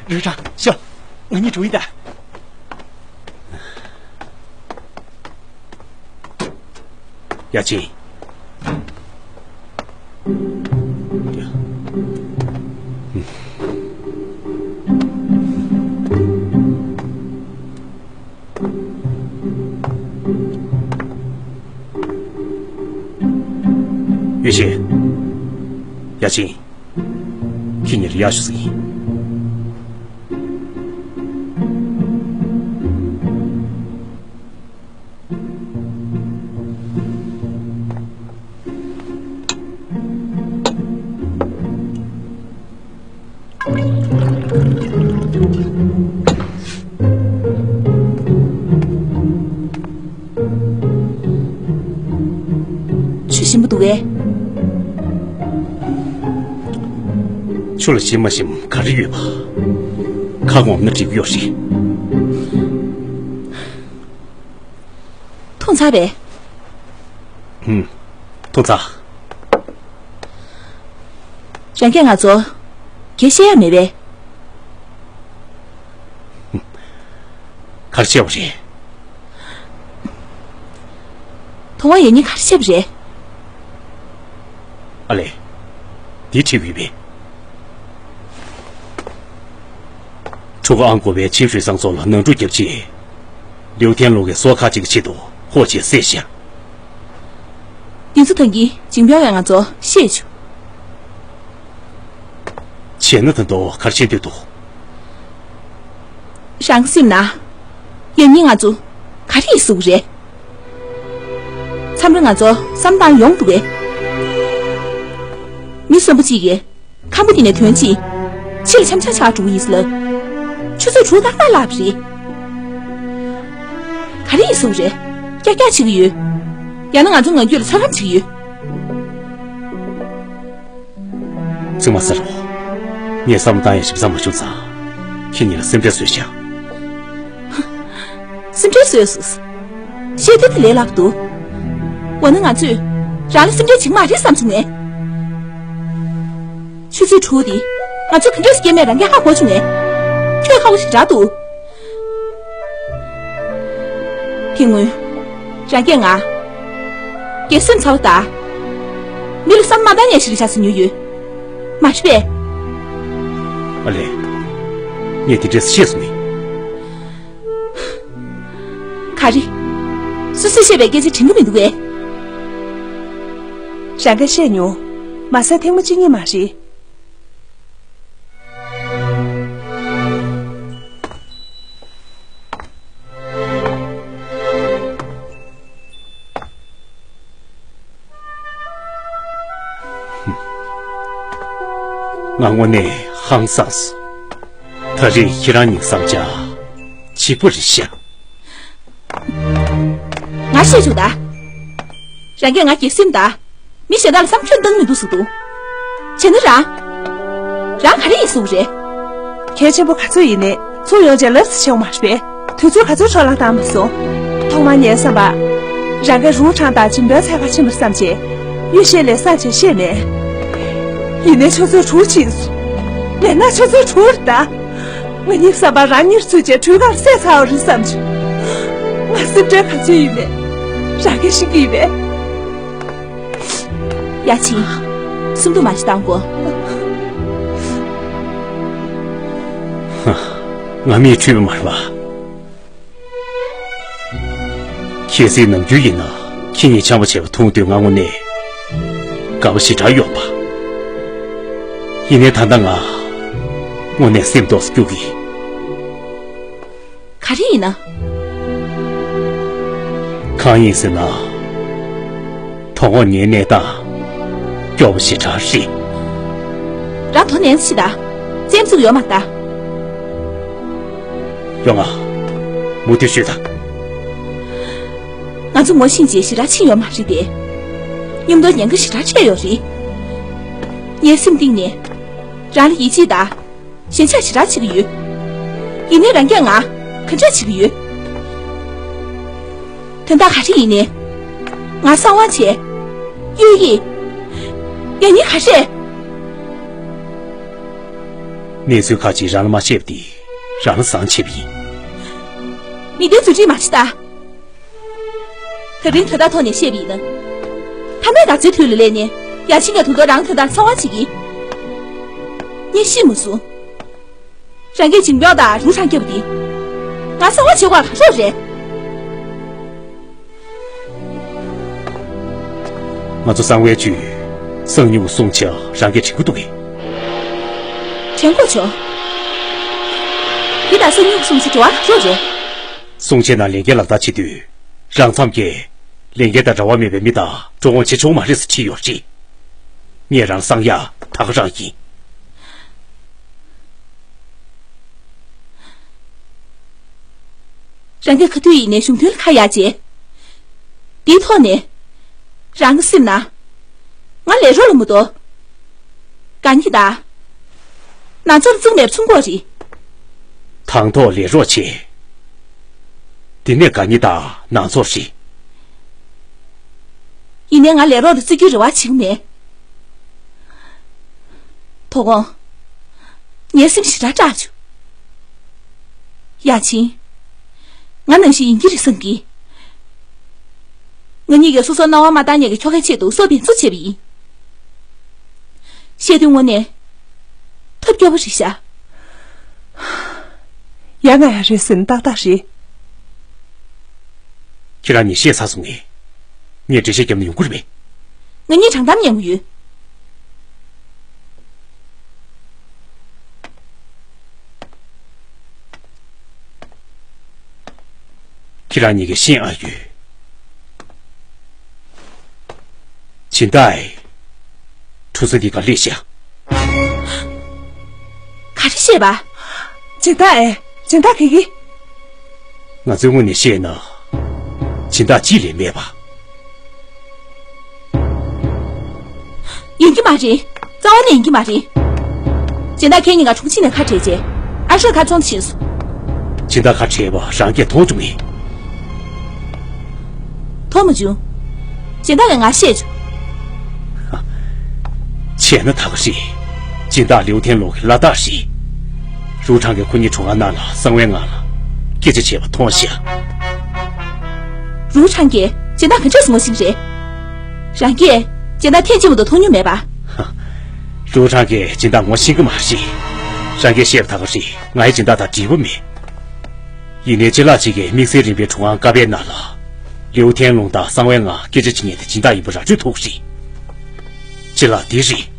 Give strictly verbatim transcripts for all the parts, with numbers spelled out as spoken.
རུ་ཁྲང་ཤོ། ང་གཉིས་འགྲོ་ཡི་ད། ཡ་ཆིན། ཡུས་ཤིན། ཡ་ཆིན། ཁྱེད་གཉིས་ལ་ཡར་ཞུ་ཟིག་ཡིན། ཆུ་ཞིམ་པོ་འདུག་གས། ཆུ་ལ་ཞིམ་མ་ཞིམ་ག་རེ་ཡོད་པ། ཁ་སྐོམ་ན་འགྲིག་ཡོད་རེད། འཐུང་ཚར་བས། ཧུམ། འཐུང་ཚར། རང་གིས་ང་ཚོ་ག་རེ་བཤད་ཡ་མེད་པས། ག་རེ་བཤད་པ་རེད། ཐོང་བ་ཡེ་ཉིན་ག་རེ་བཤད་པ་རེད། ཨ་ལེ། འདི་ཁྲིད་ཡོད་པས། ཕྲུ་གུ་ཨང་དགུ་པས་ཆིན་ཧྲུའེ་ཚང་ཚོ་ལ་ནང་འཁྲུག་བརྒྱབ་རྗེས། ལིའུ་ཐན་ལུང་གི་སོ་ཁ་ཅིག་གི་ཆེད་དུ་ཧོ་ཅེ་བསད་བཞག། འདི་ཚོ་ཐང་གིས་ཇིང་པའོ་ཡང་ང་ཚོ་བཤད་བྱུང་། བྱས་ན་ད་དུང་ག་རེ་བྱེད་འདོད་འདུག། རང་གི་སེམས་ན། ཡང་སྙིང་ང་ཚོ་ག་རེ་ཡིན་ཟེར་གི་རེད། མཚམས་རེ་ང་ཚོ་བསམ་བཏང་ཡོང་འདུག་གས། མི་བསམ་པོ་གཅིག་གིས་ཁམ་བུ་དེ་ནས་ཐོན་རྗེས། ཕྱི་ལ་འཆམ་འཆམ་ཆགས་འགྲོ་གི་ཡིན་ཟེར་ལབ། ཆུ་ཚོད་དྲུག་ཏག་ཏག་ལབ་རེད། ག་རེ་ཡིན་ཟེར་གི་རེད། ཀྱག་ཀྱག་བྱེད་ཀྱི་ཡོད། ཡང་ན་ང་ཚོ་ངན་སྐྱུག་ལ་ཚོད་བགམ་བྱེད་ཀྱི་ཡོད། ཚིག་མ་ཟེར་རོགས། ངས་བསམ་བཏང་ཡ་ཞིབ་ཚགས་མ་བྱུང་ཙང་། ཁྱེད་གཉིས་ལ་སེམས་ཁྲལ་བཟོས་ཤག། སེམས་ཁྲལ་བཟོས་སོང་། བཤད་དེ་དེ་ལས་སླ་པོ་འདུག། འོ་ན་ང་ཚོས་རང་ལ་སེམས་ཁྲལ་བྱེད་ཀྱི་མ་རེད་བསམ་བྱུང་ངས། ཆུ་ཚོད་དྲུག་འདི་ང་ཚོས་ག་འདྲས་སེ་སྐྱེལ་མེད་རང་གིས་ཧ་གོ་བྱུང་ངས། ཁྱོད་ཁག་པོ་ཞེ་དྲག་འདུག། དེ་སྔོན། རང་གིས་ང་། གེ་སེམས་ཚ་བོ་དང་། མི་ལ་བསམ་མ་བཏང་མཁན་ཞིག་རེད་ཤག་ཟེར་མྱོང་ཡོད། མ་རེད་པས། ཨ་ལེ། ངས་དེ་འདྲས་བཤད་སོང་མེད། ག་རེ། སོ་སོས་བཤད་པའི་སྐད་ཆ་དྲན་གྱི་མི་འདུག་གས། རང་གིས་བཤད་མྱོང་། མ་ཟད་ཐེངས་མ་གཅིག་གཉིས་མ་རེད། ང་དངོས་གནས་ཧང་སངས་སོང་། ད་རེས་ཁྱེད་རང་གཉིས་བསམ་བྱ་གཅིག་པ་རེད་ཤག། ང་བཤད་ཆོག་ད། རང་གིས་ང་གེ་སེམས་དང་། མི་གཞན་དག་ལ་བསམ་ཚུལ་བཏང་མི་འདུག་ཟེར་འདུག། བྱས་ན་རང་། རང་ག་རེ་ཡིན་ཟེར་གི་རེད། གལ་ཆེན་པོ་ག་ཚོད་ཡིན་ནའི་ཚུར་ཡོང་རྗེས་ལབ་ཙམ་བྱེད་དགོས་མ་རེད་པས། དུས་ཚོད་ག་ཚོད་འཕྲོ་བརླག་བཏང་མ་སོང་། ཐོག་མར་ངའི་བསམ་པར། རང་གིས་རུའུ་ཁྲང་དང་ཇིན་པའོ་འཚོལ་གར་ཕྱིན་པར་བསམ་བྱས། ཡུས་ཤིན་ལས་ས་བྱེད་ཤེས་མེད། ཡིན་ནའི་ཆུ་ཚོད་དྲུག་ཕྱིན་སོང་། མེད་ན་ཆུ་ཚོད་དྲུག་རེད་ད། ང་གཉིས་བསམ་པར་རང་གཉིས་ཚུད་རྗེས་གྲོས་ཁར་བསད་ཚར་བ་རེད་བསམ་བྱུང་། ང་སེམས་ཁྲལ་ག་ཚོད་ཡིན་མེད། རང་གིས་ཤེས་ཀྱི་ཡོད་པས། ཡ་ཆིན། སུམ་མདོ་མ་ཞིག་བཏང་གོ། ང་མིའི་འཁྲུལ་པ་མ་རེད་པ། གལ་སྲིད་ནམ་རྒྱུན་ཡིན་ན་ཁྱེད་གཉིས་ཆམ་པ་བྱས་པ་མཐོང་དུས་ང་དངོས་གནས་དགའ་པོ་ཞེ་དྲག་ཡོང་པ། ཡིན་ནའི་ད་ལྟ་ང་དངོས་གནས་སེམས་ཏོག་ཙམ་སྐྱོ་གི་ཡིན། ག་རེ་ཡིན་ན། གང་ཡིན་ཟེར་ན། དོ་དགོང་ངའི་གནས་སྟངས་སྐྱོ་པོ་ཞེ་དྲག་རེད། རང་དོ་ནན་ཤི་ད། རྩེད་མོ་ཡོད་མ་ད། ཡོང་ང་། མུ་མཐུད་ཤོད་དང་། ང་ཚོ་ངོ་ཤེས་རྗེས་ཞེ་དྲག་ཕྱིན་ཡོད་མ་རེད་དེ། མཉམ་དུ་ཉེན་ཁ་ཞེ་དྲག་འཕྲད་ཡོད་རེད། ངའི་སེམས་གཏིང་ནས། རང་ལ་ཡིད་ཆེས་དང་། ཞེན་ཆགས་ཞེ་དྲག་བྱེད་ཀྱི་ཡོད། ཡིན་ནའི་རང་གིས་ང་ག་འདྲ་བྱེད་ཀྱི་ཡོད། དོན་དག་ག་རེ་ཡིན་ནའི། ང་གསང་བ་བྱས། གཡོ་ཡིས། ཡང་སྙིང་ག་རེ། གནས་ཚུལ་ཁག་ཅིག་རང་ལ་མ་བཤད་པ་དེ་རང་ལ་བཟང་ཆེ་བ་ཡིན། མི་དོན་རྫུན་སྒྲིག་མ་བྱེད་ད། ད་རིང་དོན་དག་ཐོག་ནས་བཤད་པ་ཡིན་ན། མཐའ་མའི་ཟླ་མཚོའི་དུས་ལ་སླེབས་ནས་ཡ་ཆིང་གིས་ད་དུང་རང་དོན་དག་གསང་བ་བྱེད་ཀྱིན། ངས་ཤེས་མ་སོང་། རང་གིས་འཇིང་པའོ་དང་རུ་ཁྲང་བརྒྱབ་པ་དེ། ང་གསང་བ་བྱེད་དགོས་ག་རེ་རེད། ང་ཚོ་གསང་བའི་ཇུས་གསང་མྱུལ་སྲུང་བྱ་རང་གིས་དྲན་གྱི་འདུག་གས། དྲན་གྱི་ཡོད། དེ་དང་གསང་མྱུལ་སྲུང་བྱ་འབྲེལ་བ་ག་ཚོད་རེད། སྲུང་བྱའི་ནང་ལས་འགན་ལག་བསྟར་བྱེད་དུས། རང་མཚམས་ཀྱི་ལས་འགན་དང་འབྲེལ་བ་མེད་པའི་མི་དང་འགྲོ་འོང་བྱེད་ཆོག་མ་རེད་ཟེར་བྲིས་ཡོད་རེད། ངས་རང་གསང་ཡག་ད་ག་རང་ཡིན། རང་གི་ཁ་ཐུག་ཡིན་ནའི་གཞུང་དོན་ལ་ཁ་ཡ་བྱས། དེའི་ཐོག་ནས། རང་གི་སེམས་ན། ང་ལས་རོགས་ལ་མི་གཏོགས། དགའ་ཉེ་དང་། ནང་ཚོར་བཙུགས་མེད་པ་ཚུགས་དགོས་རེད། དང་ཐོག་ལས་རོགས་བྱེད། དེ་ནས་དགའ་ཉེ་དང་ནང་ཚོར་རེད། ཡིན་ནའི་ང་ལས་རོགས་ལ་བརྩི་རྒྱུའི་རེ་བ་བྱེད་ཀྱི་མེད། དོ་དགོང་། ངའི་སེམས་ཞེ་དྲག་སྐྲག་བྱུང་། ཡ་ཆིང་། ང་ནང་བཞིན་ཡིན་གྱི་རེད་བསམ་གྱི། ང་གཉིས་ཀྱིས་སོ་སོར་སྣང་བ་མ་བཏང་མཁན་གྱི་ཁྱོ་གའི་ཆེད་དུ་སྲོག་ཕན་ཚུན་བྱས་པ་ཡིན། བཤད་དུས་དངོས་གནས། ཐབས་སྐྱོ་པོ་རེད་ཤག་ཡ་ང་ཡ་རེད་ཟེར་ན་ཏག་ཏག་རེད། ཁྱེད་རང་གཉིས་བཤད་ཚར་སོང་ངས། ངས་འགྲེལ་བཤད་བརྒྱབ་ན་ཡོང་གི་རེད་པས། ང་གཉིས་དྲང་གཏམ་ཉན་གྱི་ཡོད། ཁྱེད་རང་གཉིས་ཀྱིས་ཤེས་ཨ་ཡོད། སྦྱིན་བདག་ཨེ། གྲུ་གཟིངས་འདི་གར་སླེབས་ཤག་ག་རེ་བཤད་པ། སྦྱིན་བདག་ཨེ། སྦྱིན་བདག་གིས་གི། ང་ཚོའི་ངོས་ནས་བཤད་ན། སྦྱིན་བདག་གཅིག་ལས་མེད་པ། ཡིན་གྱི་མ་རེད། རྩ་བ་ནས་ཡིན་གྱི་མ་རེད། སྦྱིན་བདག་ཁྱེད་གཉིས་ཀ་དྲུང་ཆེ་ནས་ཁ་བྲལ་རྗེས། ཨ་ཧྲོས་ཁ་ཚོང་ཕྱིན་སོང་། སྦྱིན་བདག་ཁ་བྲལ་བ་རང་གིས་མཐོང་བྱུང་ངས། མཐོང་མ་བྱུང་། སྦྱིན་བདག་གིས་ང་བཤད་བྱུང་། བྱས་ན་ད་ག་རེད། སྦྱིན་བདག་ལིའུ་ཐན་ལུང་གི་བླ་རྟགས་རེད། རུའུ་ཁྲང་གིས་ཁོ་གཉིས་གྲོང་ཁྱེར་ནང་ལ་གསང་བའི་ངང་ལ་སྐད་ཆ་བྱས་པ་མཐོང་ཤག་རུའུ་ཁྲང་གིས་སྦྱིན་བདག་ག་འདྲས་སེ་ངོ་ཤེས་རེད། རང་གིས་སྦྱིན་བདག་ཐེངས་གཅིག་མ་གཏོགས་མཐོང་མྱོང་མེད་པ། རུའུ་ཁྲང་གིས་སྦྱིན་བདག་ངོ་ཤེས་ཀྱི་མ་རེད། རང་གིས་བཤད་པ་ད་ག་རེད། ང་ཡི་སྦྱིན་བདག་དང་འབྲེལ་བ་མེད། ཡིན་ནའི་ཅ་ལག་ཅིག་གིས་དམིགས་བསལ་རིམ་པའི་གྲོང་ཁྱེར་ཀ་པའི་ནང་ལ། ལིའུ་ཐན་ལུང་དང་གསང་བའི་ངང་སྐད་ཆ་བྱེད་མཁན་དེ་སྦྱིན་བདག་ཡིན་པ་ར་སྤྲོད་ཐུབ་རེད། ཅ་ལག་འདི་རེད།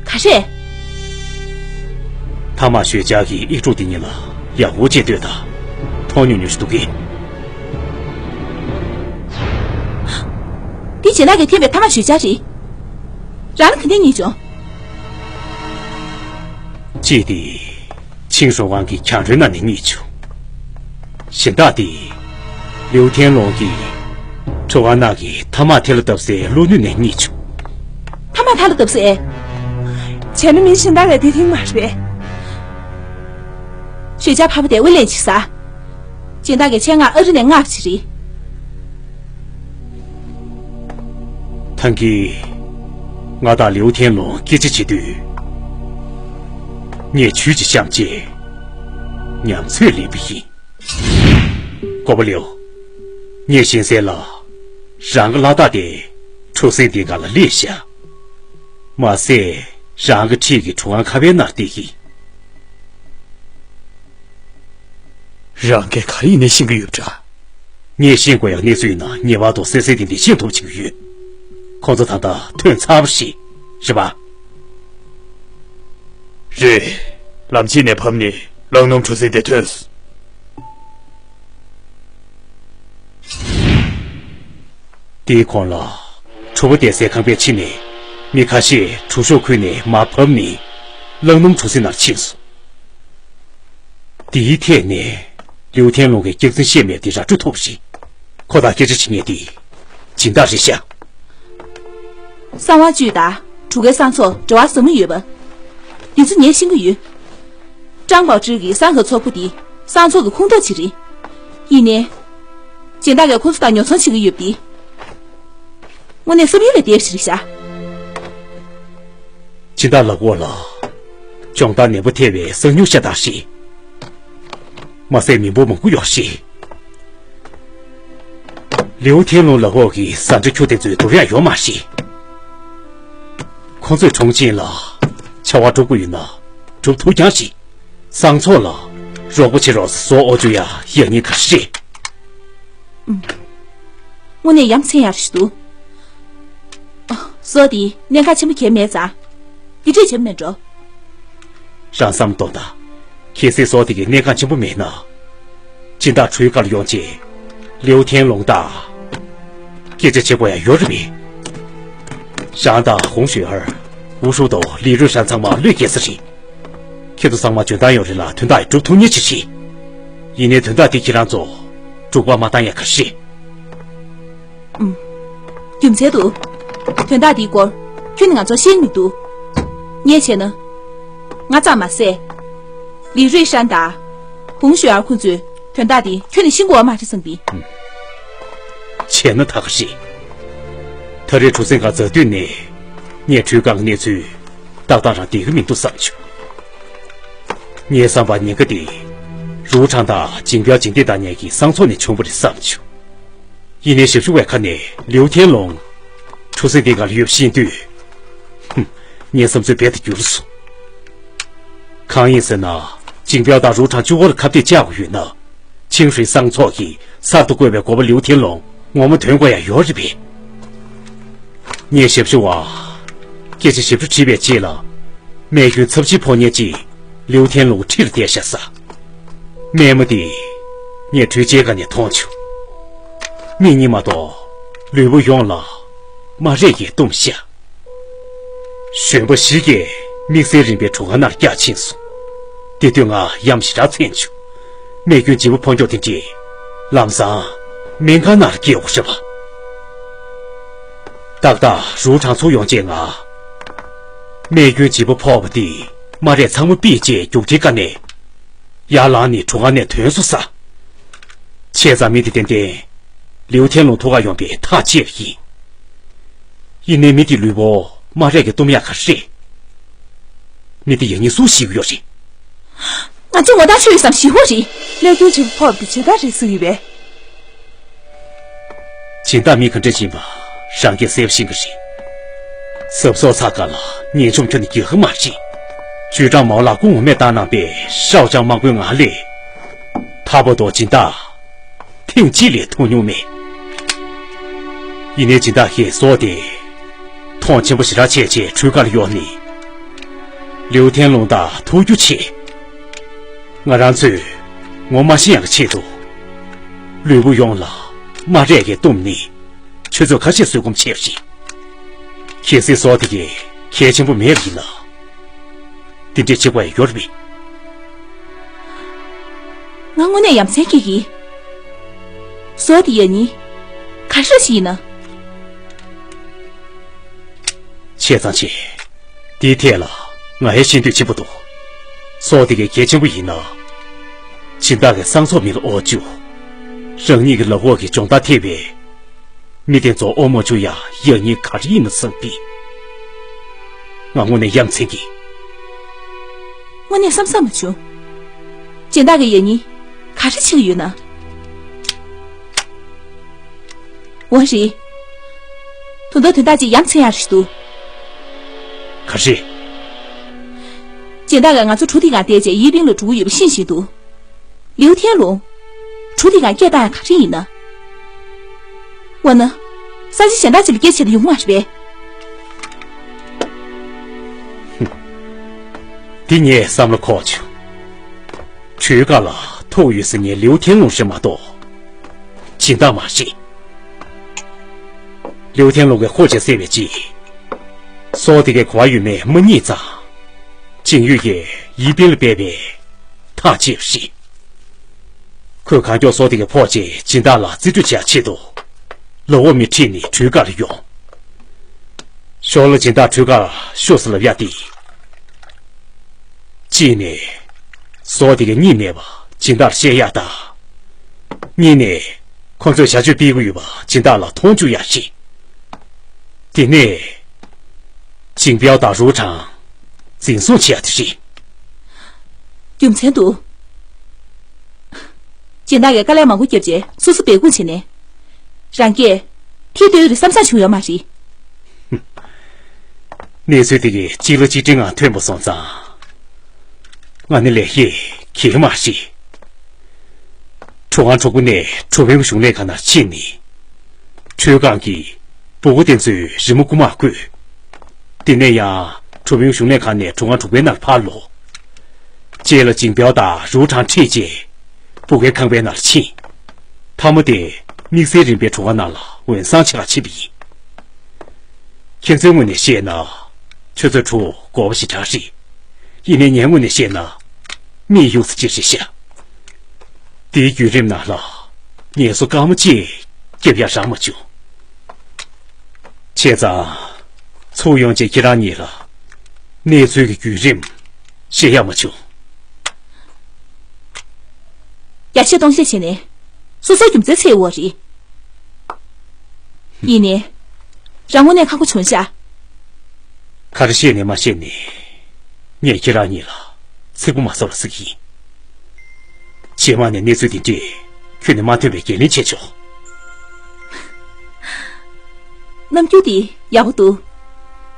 ག་རེ། ཐ་མག་ཞོད་འཇགས་ཀྱིས་ཡིག་དྲུག་འདི་གཉིས་ལ་ཡག་པོ་བྱས་ལྟོས་དང་། མཐོང་མྱོང་མྱོང་ཞིག་འདུག་གས། འདི་སྦྱིན་བདག་གིས་འཐེན་པའི་ཐ་མག་ཞོད་འཇགས་རེད། རང་ལ་ག་འདྲས་རྙེད་བྱུང་། གཅིག་དེ། ཆིང་ཧྲོང་ཝང་གི་གྱང་ཁྲོད་ནང་ནས་རྙེད་བྱུང་། གཞན་དག་དེ། ལིའུ་ཐན་ལུང་གིས་ཁྲོ་ཝང་ནང་གི་ཐ་མག་ཐལ་བ་བཏབ་སའི་གློག་སྣོད་ནས་རྙེད་བྱུང་། ཐ་མག་ཐལ་བ་བཏབ་སའི། བྱས་ན་མི་གཞན་དག་གིས་དེ་འཐེན་མ་རེད། ཞོད་འཇགས་ཕ་བུ་དེ་དབུ་ལེན་བྱེད་ས། སྦྱིན་བདག་གིས་ཆེད་མངགས་ཨ་རི་ནས་མངགས་པ་ཞིག་རེད། ཐང་གི། ང་དང་ལིའུ་ཐན་ལུང་སྐད་ཆ་བྱེད་དུས། ངས་ཇུས་ཅིག་བཤམས་རྗེས། ཉམས་ཚོད་ལེན་པ་ཡིན། གོ་པ་ལེའོ། ངས་ཤེས་གསལ་ལ། རང་གི་བླ་རྟགས་དེ་གྲུ་གཟིངས་འདིའི་སྒང་ལ་སླེབས་ཤག་མ་ཟད་རང་གི་འཁྲིས་ཀྱི་གྲུ་ཁང་ཁ་པའི་ནང་བསྡད་ཀྱི། རང་གིས་ག་རེ་ཡིན་ནའི་ཤེས་ཀྱི་ཡོད་པ་འདྲ། ངས་ཤེས་དགོས་ཡག་གནས་ཚུལ་ཡིན་ན་ངེས་པར་དུ་གསལ་གསལ་ཏན་ཏན་ཤེས་ཐུབ་བྱེད་ཀྱི་ཡོད། ཁོང་ཚོ་ད་ལྟ་ཐོན་ཚར་བ་རེད། རེད་པ། རེད། ལམ་ཕྱེད་ནས་བབས་ནས་ལྷག་ནོར་གྲུ་གཟིངས་དེ་ཐོན་སོང་། དེའི་གོང་ལ། གྲུ་པ་བསྡད་སའི་ཁང་པའི་ཕྱི་ནས། མི་ཁ་ཤས་གྲུ་ཤོག་ཁུར་ནས་མར་བབས་ནས། ལྷག་ནོར་གྲུ་གཟིངས་ནང་ཕྱིན་སོང་། དེའི་ཐད་ནས། ལིའུ་ཐན་ལུང་གིས་སྐྱག་རྫུན་བཤད་མེད་དེ་ར་སྤྲོད་ཐུབ་པ་རེད། ཁོ་དང་སྐད་ཆ་བྱེད་མཁན་དེ། སྦྱིན་བདག་རེད་ཤག་གསང་བ་བཅུད་དང་གྲུ་ཁའི་གསང་ཚོགས་འབྲེལ་བ་ཟབ་མོ་ཡོད་པ། འདི་ཚོ་ངས་ཤེས་ཀྱི་ཡོད། ཀྲང་པའོ་ཀྲི་གི་གསང་སྔགས་ཚོགས་པ་འདི་གསང་ཚོགས་ཀྱི་ཁུངས་གཏོགས་ཅིག་རེད། ཡིན་ནའི། སྦྱིན་བདག་གིས་ཁོང་ཚོ་དང་ཉོ་ཚོང་བྱེད་ཀྱི་ཡོད་པ་འདི། དངོས་གནས་བསམ་ཡུལ་ལས་འདས་པ་ཞིག་རེད་ཤག་སྦྱིན་བདག་ལགས་འོག་ལ་ སྦྱོང་བརྡར་ནན་པོ་ཐེབས་པའི་གསང་མྱུལ་ཤ་སྟག་རེད། མ་ཟད་མི་འབོར་མང་པོ་ཡོད་རེད། ལིའུ་ཐན་ལུང་ལབ་འོག་གི་ཟ་འདྲེ་ཁྱུ་དེ་ཚོའི་སྡུར་ཡག་ཡོད་མ་རེད། ཁོང་ཚོས་གྲོང་ཆེན་ལ་བྱ་བ་སྒྲུབ་དགོས་ཡོད་ན་སྒྲུབ་ཐུབ་རྐྱང་རེད། སང་ཚོགས་ལ་རོགས་པ་བྱེད་རོགས་ཟེར་ཟོག་ཨོ་ཅོ་ཡ་ཡག་ཉེས་ག་རེ་རེད། ཨུམ། དངོས་གནས་ཡ་མཚན་ཡག་རེད་འདུག་ཨ། ཟོག་དེ་གནད་འགག་ཆེན་པོ་གང་ཡང་མེད་ཙང་། དེ་འདྲས་བྱེད་མེད་འགྲོ། རང་བསམ་གཏོང་དང་། གལ་སྲིད་ཟོག་དེ་གི་གནད་འགག་ཆེན་པོ་མེད་ན། སྦྱིན་བདག་གྲོས་ཁ་ལ་ཡོང་རྗེས། ལིའུ་ཐན་ལུང་དང་། སྐད་ཆ་བྱེད་དགོས་ཡ་ཡོད་རེད་པས། རང་དང་ཧུང་ཞུས་ཧར། ཝུ་ཧྲུའུ་དང་ལི་རུའེ་ཧྲན་ཚང་མ་བློས་འགེལ་ས་རེད། ཁྱེད་ཚོ་ཚང་མ་འཇོན་ཐང་ཡོད་རེད་ལ་དོན་དག་ཡང་སྒྲུབ་ཐུབ་མཁན་ཅིག་རེད། ཡིན་ནའི་དོན་དག་དེ་ཁྱེད་རང་ཚོ་འབྲུག་པ་མ་བཏང་ཡ་ག་རེ་རེད། ཨུམ། རྒྱུ་མཚན་འདུག་དོན་དག་འདིའི་སྐོར་ཁྱོན་ནས་ང་ཚོར་བཤད་མི་འདུག་ངས་བྱས་ན། ང་ཙམ་མ་ཟད། ལི་རུའེ་ཧྲན་དང་། ཧུང་ཞུས་ཨར་ཁོང་ཚོས་དོན་དག་འདི་ཁྱོན་ནས་ཤེས་ཀྱི་ཡོད་མ་རེད་བསམ་པས། བྱས་ན་ད་ག་རེད། ད་རེས་གྲུ་གཟིངས་སྒང་འཛེགས་དུས་ནས། ངས་གྲོས་ཁང་གི་གནས་ཚུལ་ཏག་ཏག་རང་བསྡད་ཀྱི་མི་འདུག་བསམ་བྱུང་། ངའི་བསམ་པར་ཉེན་ཁ་དེ། རུའུ་ཁྲང་དང་ཇིང་པའོ་ཇིང་ཏེ་དང་གཉིས་ཀྱི་སང་ཚོགས་ནས་བྱུང་བ་རེད་བསམ་བྱུང་། ཡིན་ནའི་ཞབས་ཞུ་བའི་ཁ་ནས་ལིའུ་ཐན་ལུང་གྲུ་གཟིངས་དེ་སྒང་ལ་ཡོད་པ་ཤེས་དུས། ཧུམ། ངའི་བསམ་ཚུལ་རྦད་དེ་འགྱུར་སོང་། གང་ཡིན་ཟེར་ན། ཇིང་པའོ་དང་རུའུ་ཁྲང་གཅིག་པོ་ལ་ཁ་གཏད་བཅག་དགོས་ཡོད་ན། ཆིང་ཧྲི་སང་ཚོགས་ཀྱི་གསར་དུ་བསྐོས་པའི་འགོ་པ་ལིའུ་ཐན་ལུང་ངོ་མ་འདོན་དགོས་ཡ་ཡོད་རེད་པས། ངས་ཞབས་ཞུ་བ། སྐད་ཆ་ཞིབ་ཕྲ་དྲིས་པའི་རྗེས་ལ། རྨས་སྐྱོན་ཚབས་ཆེ་ཕོག་མཁན་ཅིག་ལིའུ་ཐན་ལུང་གི་འཁྲིས་ལ་བསྡད་བཞག་ས། རྨས་མ་དེ། ངས་འཕྲུལ་ཆས་སྒང་ནས་མཐོང་བྱུང་། མིག་གཉིས་མ་གཏོགས། ལུས་པོ་ཡོངས་ལ། རྨ་རས་ཀྱིས་བཏུམས་བཞག་གཞོན་པ་ཞིག་གིས་དམིགས་བསལ་རིམ་པའི་གྲུ་ཁ་ནང་བཀྱག་ཕྱིན་སོང་། དེ་དུས་ང་ཡ་མཚན་ཞེ་དྲག་འཚལ་བྱུང་། རྨས་སྐྱོན་ལྗིད་པོ་ཕོག་མཁན་དེ་འདྲས། ལམ་སང་སྨན་ཁང་ནང་ལ་སྐྱེལ་དགོས་རེད་པ། ཏག་ཏག་རུའུ་ཁྲང་ཚུར་ཡོང་རྗེས་ང་། རྨས་སྐྱོན་ལྗིད་པོ་ཕོག་པ་དེས་རྨ་རས་ཚང་མ་ཕུད་བྱས་རྒྱུག་ཁྱིའི་སྒང་ནས། ཡར་ལངས་ནས་གྲུ་ཁ་ནས་ཐོན་སོང་ཟེར། བྱས་ཙང་མི་དེ་ཏན་ཏན་ལིའུ་ཐན་ལུང་ཐུག་ག་ཡོང་པའི་ཐག་བཅད་པ་ཡིན། ཡིན་ནའི་མི་དེའི་ལུས་པོ་རྨ་རས་ཀྱིས་བཏུམས་ཡག་ག་རེ་རེད། མི་དེ་ཡག་ཉེས་སུ་ཤེས་ཀྱི་ཡོད་རེད། ང་ཚོ་ངོ་རྟགས་ཆོད་ཡོད་བསམ་ཞེ་པོ་རེད། རྨས་སྐྱོན་ཆེན་པོ་ཕོག་པ་དེ་ཇི་ལྟར་རེད་གསུངས་ཡོད་པས། སྦྱིན་བདག་མི་ག་འདྲ་ཡིན་པ་རང་གིས་གསལ་པོ་ཤེས་ཀྱི་རེད། གཟབ་གཟབ་ཚ་ག་ལ་ངན་ཆོམ་ཁྱོན་ནས་རྒྱག་གི་མ་རེད། ཅུས་ཀྲང་མའོ་ལགས་སྐུ་ངོ་མས་བཏང་གནང་པའི་ཧྲའོ་ཅང་དམག་དཔོན་ང་ལས། ཐར་པ་དང་སྦྱིན་བདག་ཐེངས་གཅིག་ལས་མཐོང་མྱོང་མེད། ཡིན་ནའི་སྦྱིན་བདག་གིས་ཟོག་དེ་མཐོང་ཆེན་པོ་ཞེ་དྲག་བྱས་རྗེས་གྲུ་ཁ་ལ་གཡོགས་ནས། ལིའུ་ཐན་ལུང་དང་ཐུག་རྒྱུ་བྱས། ང་རང་ཚོས་ངོ་མ་ཤེས་ཡག་གི་ཆེད་དུ། ལུས་པོ་ཡོངས་ལ་རྨ་རས་ཀྱིས་བཏུམས་ནས་ཆུ་ཚོད་ཁ་ཤས་བཟོད་སྒོམ་བྱས་པ་རེད། གལ་སྲིད་ཟོག་དེ་གས་གལ་ཆེན་པོ་མེད་པ་ཡིན་ན། དེ་འདྲས་བྱེད་དགོས་ཡ་ཡོད་རེད་པས། ང་དངོས་གནས་ཡ་མཚན་སྐྱེ་གི། ཟོག་དེ་ཡག་ཉེས་ག་རེ་ཞིག་ཡིན་ན། བྱས་ཙང་བྱས། དེའི་ཐད་ལ་ང་ཡང་ཤེས་འདོད་ཆེན་པོ་འདུག་ཟོག་དེ་གས་གལ་ཆེན་པོ་ཡིན་ན། སྦྱིན་བདག་གིས་སང་ཚོགས་མི་ལ་ཨོ་ཅུ། རང་ཉིད་ཀྱི་ལག་འོག་གི་སྦྱོང་བརྡར་ཐེབས་པའི་མི་དེ་ཚོ་ཨོ་མོ་ཅུ་ཡ་ཡག་ཉེས་ག་རེ་ཡིན་ན་བསམ་པས། ང་དངོས་གནས་ཡ་མཚན་གྱིས། དངོས་གནས་བསམ་བསམ་མ་བྱུང་། སྦྱིན་བདག་གིས་ཡག་ཉེས་ག་རེ་བྱེད་ཀྱི་ཡོད་ན། འོ་རེད། ད་དུང་དོན་དག་ཅིག་ཡ་མཚན་ཡག་རེད་འདུག་ག་རེ། སྦྱིན་བདག་གིས་ང་ཚོ་གྲུ་དེ་སྒང་བསྡད་བྱས་ཡེ་པིང་ལ་འགྲོ་གི་ཡོད་པ་ཤེས་བཞིན་དུ། ལིའུ་ཐན་ལུང་། གྲུ་དེ་སྒང་སྐད་བཏང་ཡག་ག་རེ་ཡིན་ན། འོ་ན། ས་ཆ་གཞན་དག་ཅིག་ལ་སྐད་ཆ་དེ་ཡོང་མ་རེད་པས། འདི་ངས་བསམ་བློ་འཁོར་བྱུང་། གྲུའི་ཁ་ལ་ཐུག་ཡོད་ཟེར་མཁན་ལིའུ་ཐན་ལུང་ཞིག་མ་གཏོགས། སྦྱིན་བདག་མ་རེད། ལིའུ་ཐན་ལུང་གིས་ཁོ་བྱས་བསད་པའི་རྗེས། ཟོག་དེ་གས་ག་པར་ཡོད་མེད་མ་རྙེད་ཙང་། ཅིང་ཡུས་ཀྱིས་ཡེ་པིང་ལ་སྤེལ་བའི་ཐག་བཅད་པ་རེད། ཁོས་གང་མགྱོགས་ཟོག་དེ་གས་ཕོག་རྗེས་སྦྱིན་བདག་ལ་རྩིས་སྤྲོད་བྱེད་ཡག་ཆེད་དུ། ལག་འོག་མི་ཁྲིད་ནས་གྲུའི་ཁ་ལ་ཡོང་། ཞོར་ལ་སྦྱིན་བདག་གྲུའི་ཁར་བཞུགས་ཟེར་ལབ་ཡག་དེ། གཅིག་ནས། ཟོག་དེ་གས་རྙེད་མེད་པ་སྦྱིན་བདག་ལ་བཤད་ཡག་དང་། གཉིས་ནས། ཁོ་ཚོས་བྱ་སྤྱོད་སྤེལ་གྱི་ཡོད་པ་སྦྱིན་བདག་ལ་མཐོང་བཅུག་ཡག་ཞིག་དེ་ནས། ཅིང་པའོ་དང་རུའུ་ཁྲང་འཛིན་བཟུང་བྱེད་ཡག་དེ་རེད། རྒྱུ་མཚན་འདུག་སྦྱིན་བདག་གིས་དཀའ་ལས་མང་པོ་བརྒྱབ་རྗེས་སོ་སོ་སྦས་སྐུང་བྱས་ནས། རང་གིས་ཐིག་ལྟོས་རེ་བསམ་བསམ་བྱུང་ཡོད་མ་རེད། གནས་ཚུལ་དེ་གའི་གཅིག་ལ་གཅིག་སྒྲིལ་ངང་ཐོན་པ་སོང་ཙང་། ང་ནི་ལས་ཀྱི་གལ་མ་ཞིག་གྲུ་ཁང་དྲུག་པོ་ནས་གྲུབ་དབང་གཞུང་ལས་ཁང་ནང་ཕྱིན་ནས། ཁྲུས་ཁང་གི་སྦུག་གུ་དེ་ཚོའི་རི་མོ་རྐུ་མ་བརྐུས། དེ་ནས་ཡང་གྲུབ་དབང་གཞུང་ལས་ཁང་ནས་གྲུ་ཁང་དྲུག་པའི་ནང་ཕར་ལོག་རྗེས་ལ་ཇིང་པའོ་དང་རུའུ་ཁྲང་ཁྲིད་རྗེས། སྦུག་གའི་ཁང་པའི་ནང་ཕྱིན། མཐའ་མ་དེ་དམིགས་བསལ་རིམ་པའི་གྲུ་ཁང་ནང་ལ་འོད་བཟང་ཆེ་ལ་ཕྱིན་པ་ཡིན། ཁྱེད་ཚོའི་ངོས་ནས་བཤད་ན། ཁྱོད་ཚོའི་གྲུ་དགོས་པ་ཞེ་དྲག་རེད། ཡིན་ནའི་ངའི་ངོས་ནས་བཤད་ན། མིག་གཡུག་ས་ཅིག་རེད་ཤག་དེའི་བརྒྱུད་རིམ་ནང་ལ། ངལ་གསོ་དཀའ་མོ་ཅིག་རྒྱབ་ཡག་རག་མ་བྱུང་། བྱས་ཙང་། ཚུར་ཡོང་རྗེས་ཁྱེད་རང་གཉིས་ལ། གནས་ཚུལ་གྱི་བརྒྱུད་རིམ། བཤད་ཡག་མ་བྱུང་། ཡར་བཤད་གཏོང་བཤད་བྱས་ནས། སོ་སོའི་རྒྱུ་མཚན་འཚོལ་ཡོད་རེད། ཡིན་ནའི། རང་ངོས་ནས་ཁག་པོ་བྱུང་ཤག་ག་རེ་བཤད་ནས་མ་བཤད་ནས། ངས་ཁྱེད་རང་གཉིས་ལ་ཚིག་པ་མ་བཟོ་བར་ཟེར་གྱི་ཡིན། རྗེས་མ་ནས་གནས་ཚུལ་འདི་འདྲས་ཁྱོན་ནས་མ་ཐོན་པའི་འགན་ལེན་བྱས་ཆོག་རྣམ་འགྱུར་འདི་ཡག་པོ་འདུག་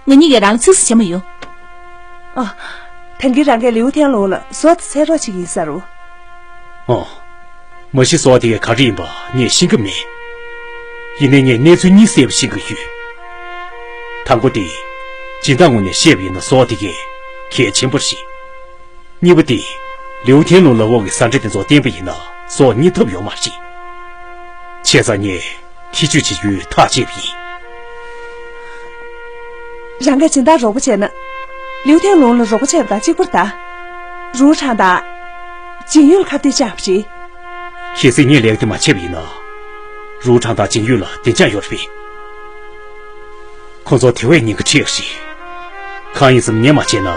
ང་གཉིས་ཀས་རང་ལ་ཚིག་ཟིག་བྱེད་མ་ཡོང་། ཨ། ད་གིན་རང་གིས་ལིའུ་ཐན་ལུང་ལ་བཟོ་དེ་འཚོལ་རོགས་བྱེད་ཀྱི་ཡིན་ཟེར་རོ། ཨོ། མ་གཞི་བཟོ་དེ་ག་རེ་ཡིན་པ་ངས་ཤེས་ཀྱི་མེད། ཡིན་ནའི་ངས་གནས་ཚུལ་གཉིས་གསལ་པོ་ཤེས་ཀྱི་ཡོད། དང་པོ་དེ། སྦྱིན་བདག་ངོས་ནས་བཤད་པ་ཡིན་ན་བཟོ་དེ་གས་གལ་ཆེན་པོ་རེད། གཉིས་པ་དེ། ལིའུ་ཐན་ལུང་ལ་འོག་གི་ས་འདྲ་དེ་ཚོ་བསྟན་པ་ཡིན་ན་བཟོ་རྙེད་ཐབས་ཡོད་མ་རེད། བྱས་ཙང་ངས་ཐེ་བྱུས་བྱེད་རྒྱུའི་ཐག་བཅད་པ་ཡིན། རང་གིས་སྦྱིན་བདག་རོགས་པ་བྱས་ན། ལིའུ་ཐན་ལུང་ལ་རོགས་པ་བྱས་པ་དང་གཅིག་པ་རེད་ད། རུའུ་ཁྲང་དང་། ཇིང་ཡུས་ལ་ཁ་གཏད་བཅག་པ་རེད། གལ་སྲིད་ངས་ལས་ཀ་དེ་མ་བྱས་པ་ཡིན་ན། རུའུ་ཁྲང་དང་ཇིང་ཡུས་ལ་བདེ་འཇགས་ཡོད་རེད་པས། ཁོང་ཚོ་དེ་བས་ཉེན་ཁ་ཆེ་བ་རེད། གང་ཡིན་ཟེར་ན་ངས་མ་བྱས་ན།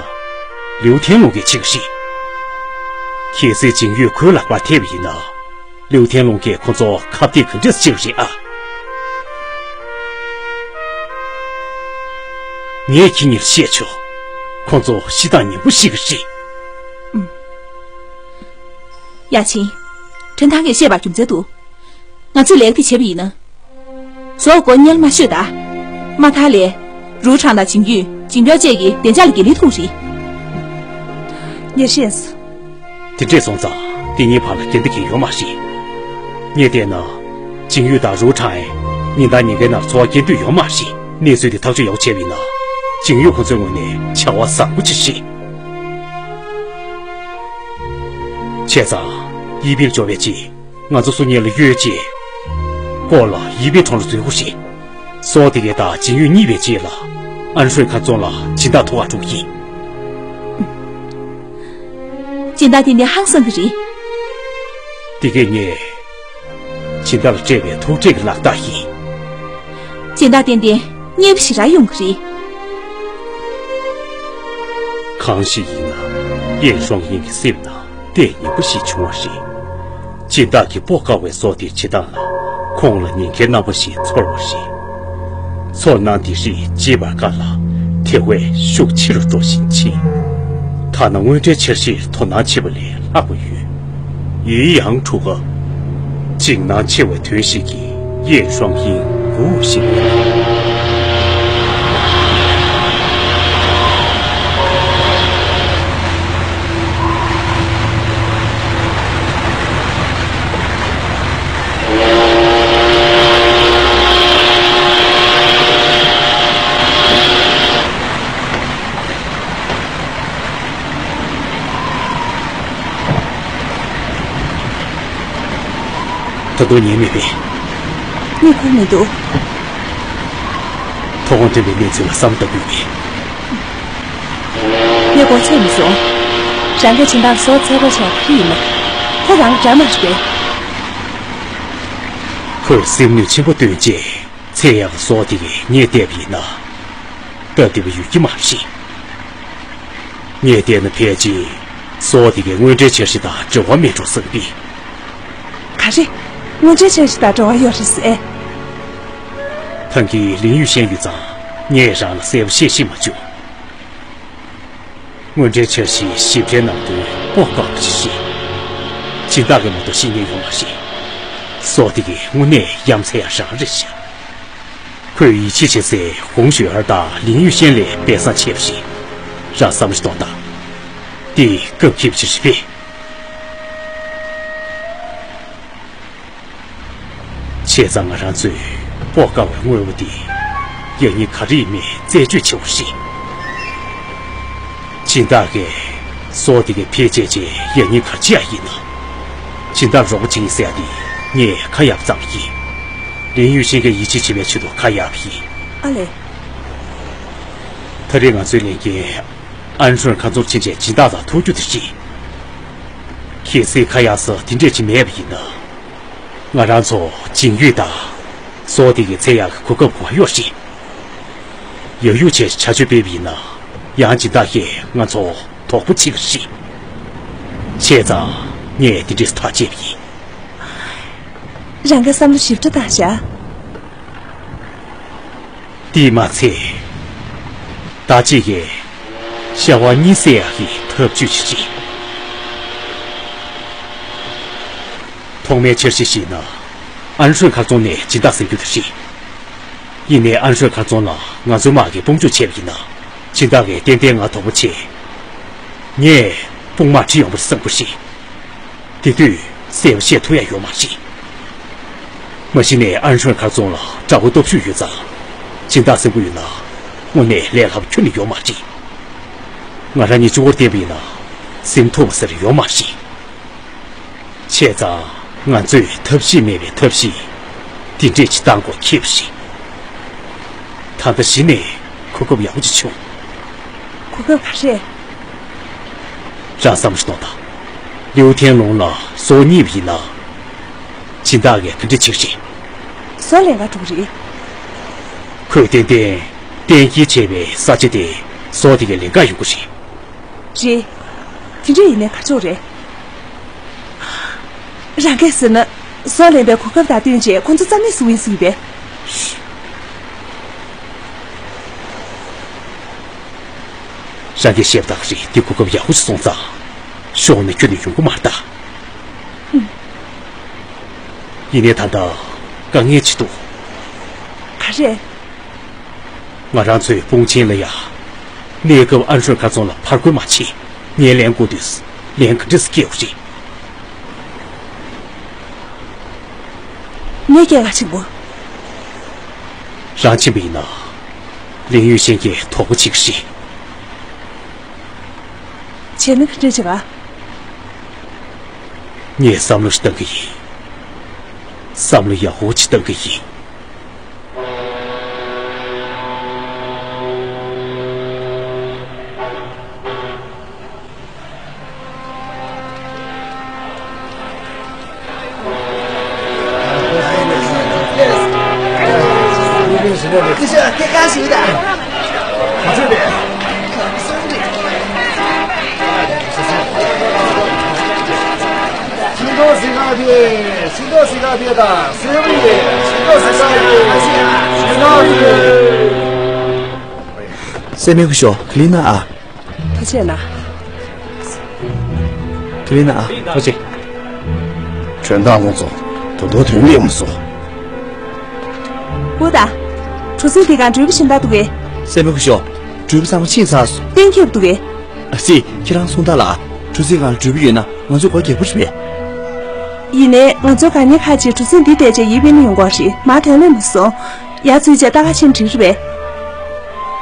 ལིའུ་ཐན་ལུང་གིས་བྱེད་ཀྱི་རེད། གལ་སྲིད་ཇིང་ཡུས་ཁོའི་ལག་པར་ཐེབས་པ་ཡིན་ན། ལིའུ་ཐན་ལུང་གིས་ཁོ་ཚོ་ཁ་གཏད་ག་འདྲས་བྱེད་ཀྱི་རེད་ཨ། ངས་ཁྱེད་གཉིས་ལ་བཤད་ཆོག་ཁོ་ཚོ་ཤི་སྟངས་ཉེ་པོ་ཤི་གི་རེད། ཨུམ། ཡ་ཆིན། ཁྲིན་ཐང་གིས་བཤད་པར་རྒྱུ་མཚན་འདུག་ང་ཚོས་ལས་ཀ་དེ་བྱས་པ་ཡིན་ན། བཟོ་མགོ་བརྙན་མ་ཤོད་ད། མ་མཐའ་ལས། རུའུ་ཁྲང་དང་ཇིང་ཡུས་ཇིང་པའོ་བཅས་ཀྱི་བདེ་འཇགས་ལ་འགན་ལེན་ཐུབ་རེད། ངས་ཤེས་སོང་། དེ་འདྲས་སོང་ཙང་དེ་གཉིས་བར་ལ་འགལ་ཟླ་གང་ཡང་ཡོད་མ་རེད། ངས་བལྟས་ན། ཇིང་ཡུས་དང་རུའུ་ཁྲང་ཡང་ཉིན་དང་ཉིན་འགའི་ནང་འཚོ་བ་སྐྱེལ་འདོད་ཡོད་མ་རེད། གནས་ཚུལ་དེ་ཐག་གཅོད་ཡག་པོ་བྱས་པ་ཡིན་ན། ཇིང་ཡུས་ཁོ་ཚོའི་ངོས་ནས་བྱ་བ་བཟང་པོ་ཅིག་རེད། བྱས་ཙང་། ཡི་པིན་འབྱོར་བའི་རྗེས། ང་ཚོ་སུ་གཉིས་ལ་གཡོལ་རྗེས། སྐོར་ལ་ཡི་པིན་གྲོང་ལ་འཛུལ་དགོས་རེད། སོ་དེ་གས་དང་ཇིང་ཡུས་གཉིས་པའི་རྗེས་ལ། ཨན་ཧྲོས་ཁ་རྫོང་ལ་སྦྱིན་བདག་ཐོག་ཁར་འགྲོ་གི་ཡིན། སྦྱིན་བདག་ཏན་ཏན་ཧང་སང་གི་རེད། དེ་གས་ངས། སྦྱིན་བདག་ལ་སྤྲད་པའི་ཐུག་འཕྲད་ཀྱི་ལག་རྟགས་ཡིན། སྦྱིན་བདག་ཏན་ཏན་མཉེས་པོ་ཞེ་དྲག་ཡོང་གི་རེད། གང་ཞིག་ཡིན་ན་ཡེ་ཧྲོང་ཡིན་གྱི་སེམས་ནང་ལྟས་ངན་པ་ཞིག་བྱུང་བ་རེད། སྦྱིན་བདག་གིས་སྤོ་དཀའ་བའི་བཟོ་དེ་བྱེད་སྟངས་ལ་ཁོང་ལ་ཉེན་ཁའི་རྣམ་པ་ཞིག་ཚོར་བ་རེད། ཚོར་སྣང་དེ་རིགས་བརྗེད་པར་དཀའ་ལ་དེ་བས་ཤུགས་ཆེ་རུ་འགྲོ་བཞིན་མཆིས། ཐ་ན་དངོས་འབྲེལ་འཆར་གཞིར་དོ་སྣང་བྱེད་པ་ལས་ལྷག་པ་ཡོད། ཡི་ཡང་ཁྲུ་ག་འཇིགས་སྣང་ཆེ་བའི་དོན་ཞིག་གིས་ཡེ་ཧྲོང་ཡིན་སྒུག་བཞིན་ཡོད། ད་དུང་ཉན་མེད་པས། གཉིད་ཁུག་མི་འདུག་ཐོག་ཁོང་ཐོན་པའི་གནས་ཚུལ་ལ་བསམ་བློ་བཏང་དགོས་པས། ངས་མགོ་ཚོས་མི་སོང་། རང་གིས་སྦྱིན་བདག་བཟོ་འཚོལ་རོགས་བྱས་པ་ཁྱི་ཡིན་ན། ཁོ་རང་འདྲ་མ་རེད་པས། ཁོས་སེམས་ནུས་ཆེན་པོ་བཏོན་རྗེས་ཚེ་ཡག་བཟོ་དེ་གས་ངས་བལྟས་པ་ཡིན་ན། སྟབས་བདེ་པོ་ཡོད་ཀྱི་མ་རེད། ངས་བལྟས་ན་ཕལ་ཆེར་སོ་དེ་གའི་དངོས་འབྲེལ་འཆར་གཞི་དང་འབྲེལ་བ་མེད་འགྲོ་བསམ་གི། ག་རེ། དངོས་འབྲེལ་འཆར་གཞི་དང་འབྲེལ་བ་ཡོད་རེད་ཟེར། ཐང་གིས་ལིང་ཡུས་ཤན་ཡོད་ཙང་ངས་རང་ལ་གསལ་པོ་བཤད་ཤེས་མ་བྱུང་། དངོས་འབྲེལ་འཆར་གཞིའི་ཞིབ་ཕྲའི་ནང་དོན་ ཧོ་ཀ་ཅི་ཤི། སྦྱིན་བདག་གིས་མ་གཏོགས་ཤེས་མཁན་ཡོད་མ་རེད། སོ་དེ་གིས་དངོས་གནས་ཡ་མཚན་ཡང་རང་རེད་ཤག་ཁོས་ཡིད་ཆེས་བྱེད་སའི་ཧོང་ཞུས་ཧར་དང་ལིང་ཡུས་ཤན་ལས་སྦས་གསང་བྱས་པ་ཞིག་རང་བསམ་བློ་གཏོང་དང་། འདི་སྐབས་འཁེལ་བ་ཅིག་རེད་པས། བྱས་ཙང་ང་རང་ཚོས་སྤོ་དཀའ་བའི་དངོས་པོ་འདི་ཡང་སྙིང་ག་རེ་ཡིན་མིན་རྩད་གཅོད་བྱེད་དགོས་ཤིང་། སྦྱིན་བདག་གིས་སོ་དེ་གའི་ཕལ་ཆེར་ཆེ་ཡང་སྙིང་ག་རེ་བྱེད་ཡ་ཡིན་ནམ། སྦྱིན་བདག་རོགས་པ་བྱེད་ཀྱི་ཟེར་ཡ་འདི་ངས་ཁ་གཡར་བ་ཙམ་ཡིན། ལིན་ཡུས་ཤིན་གྱིས་ཡིད་ཆེས་བྱེད་པའི་ཆེད་དུ་ཁ་གཡར་བ་ཡིན། ཨ་ལས། ད་རེས་ང་ཚོའི་ལས་འགན་ཨན་ཧྲོན་མཁར་རྫོང་ཕྱིན་ཆད་སྦྱིན་བདག་དང་ཐུག་རྒྱུ་དེ་རེད། གལ་སྲིད་ཁ་གཡར་ས་དེ་འདྲས་ཅིག་མེད་པ་ཡིན་ན། ང་རང་ཚོ་ཇིང་ཡུས་དང་སོ་དེ་གའི་འཚོལ་ཡག་གི་གོ་སྐབས་གང་ཡོད་རེད། ཡག་ཡོད་ཆེད་བྱ་སྤྱོད་སྤེལ་བ་ཡིན་ན་ཡང་སྦྱིན་བདག་གིས་ང་ཚོ་དོགས་པ་བྱེད་ཀྱི་རེད། བྱས་ཙང་ངས་འདི་འདྲས་ཐག་བཅད་པ་ཡིན། རང་གིས་བསམ་བློ་ཞིབ་ཕྲ་བཏང་བཞག་དེས་མ་ཚད། ད་ཅིག་གིས་ཤ་བ་གཉིས་བསྲེ་ཡག་གི་ཐབས་ཇུས་ཤིག་རེད། ཐོག་མའི་འཆར་གཞི་བཞིན་ན། ཨན་ཧྲོན་མཁར་རྫོང་ནས་སྦྱིན་བདག་ཟིན་རྒྱུ་དེ་རེད། ཡིན་ནའི་ཨན་ཧྲོན་མཁར་རྫོང་ལ་ང་ཚོའི་དམག་གིས་དཔུང་འཇུག་བྱས་པ་ཡིན་ན། སྦྱིན་བདག་གིས་ཏན་ཏན་ང་དོགས་པ་བྱེད། ངས་དཔུང་དམག་ཁྲིད་ཡོང་བར་བསམ་དགོས་ཤིང་། དེ་དུས་གསལ་པོ་བཤད་ཐུབ་ཡ་ཡོད་མ་རེད། མ་གཞི་ནས་ཨན་ཧྲོན་མཁར་རྫོང་ལ་དགྲ་བོ་སྟོབས་ཤུགས་ཡོད་ཙང་། སྦྱིན་བདག་ཟིན་པོ་ཡོད་ན། དངོས་གནས་ལས་སླ་པོ་ཁྱོན་ནས་ཡོད་མ་རེད། ང་རང་ཉིད་གཅིག་པོར་བརྟེན་པ་ཡིན་ན། ཟིན་ཐུབ་པ་ཟེར་ཡོད་མ་རེད། བྱས་ཙང་ང་ཚོས་ཐབས་ཤེས་མེད་པའི་ཐབས་ཤེས་འདི་འདྲས་ཅིག་བཏང་དགོས་ཁེལ་བ་ཞིག་ད་ལྟ་གཞི་ནས་གོ་སྐབས་ཡག་པོ་ཅིག་བྱུང་། གོ་སྐབས་ག་རེ། རང་བསམ་བློ་གཏོང་དང་། ལིའུ་ཐེན་ལུང་ལ་སོ་གཉིས་པ་ཡིན་ན། སྦྱིན་བདག་གིས་ག་འདྲ་བྱེད་ཀྱི་རེད། སོ་ལེན་ག་འགྲོ་གི་རེད། ཁོས་ཏན་ཏན་གཏན་འཁེལ་བྱས་པའི་ས་ཆ་དེ་སོ་དེ་གའི་ལེན་ག་ཡོང་གི་རེད། རེད། དེ་འདྲ་ཡིན་ནའི་ག་ཆོག་རེད། རང་གིས་ཟེར་ན། སོ་ལེན་པའི་གོ་སྐབས་དང་བསྟུན་བྱས་ཁོང་ཚོ་རྩ་མེད་བཟོ་ཡིན་ཟེར་གྱི་པས། རང་གིས་བཤད་པ་དག་རེད། འདི་གོ་སྐབས་ཡག་པོ་ཞིག་སོང་ཙང་། ཤོར་ནས་ཁྱོན་ནས་ཡོང་གི་མ་རེད་ད། ཡིན་ནའི་ད་ལྟ་དཀའ་ངལ་ཅིག་འདུག་ག་རེ། ང་རང་ཚོའི་དཔུང་ཆེན་ལ་ཡ། གནས་སྐབས་ཨན་ཧྲོན་མཁར་རྫོང་ལ་ཕར་རྒོལ་མ་བྱེད། ངས་ལན་དགོས་དུས་ལན་ག་འདྲས་སྐྱེལ་དགོས་རེད། ངས་སྐྱེལ་ག་ཕྱིན་དགོས། རང་ཕྱིན་པ་ཡིན་ན། ལིང་ཡུས་ཤན་གྱིས་དོགས་པ་བྱེད་ཀྱི་རེད། བྱས་ན་ག་འདྲས་བྱེད་ག་ངས་བསམ་བློ་ཞིག་བཏང་གི་ཡིན། བསམ་བློ་ཡག་པོ་ཅིག་བཏང་གི་ཡིན། སྲས་མོ་སྐུ་ཞབས། ག་ལི་ན་ཨ། ཐུགས་རྗེ་གནང་། ག་ལི་ན་ཨ། ཐུགས་རྗེ། ཁྲོན་ཏང་ལུང་ཚོ། ད་དུང་དོན་ལེགས་མ་སོང་། ཨུ་ད། གྲུ་གཟིངས་འདི་གང་འགྲུལ་པ་གཞན་དག་འདུག་གས། སྲས་མོ་སྐུ་ཞབས། འགྲུལ་པ་ཚང་མ་ཕྱིན་ཚར་སོང་། གཏན་འཁེལ་འདུག་གས། ཨ་ཙི། ཁྱེད་རང་གསུང་དག་ལ། གྲུ་གཟིངས་སྒང་འགྲུལ་པ་ཡོད་ན་ང་ཚོས་སྒོ་རྒྱག་པ་རེད་པས། ཡིན་ནའི་ང་ཚོ་དགའ་ཉེ་ཁག་ཅིག་གྲུ་གཟིངས་འདི་བལྟས་བྱས་ཡིད་ཕེབས་ནས་ཡོང་གི་རེད། མར་དོན་ལེན་མ་སོང་། ཡར་འཛུལ་བྱས་ལྟ་ག་ཕྱིན་འགྲིག་རེད་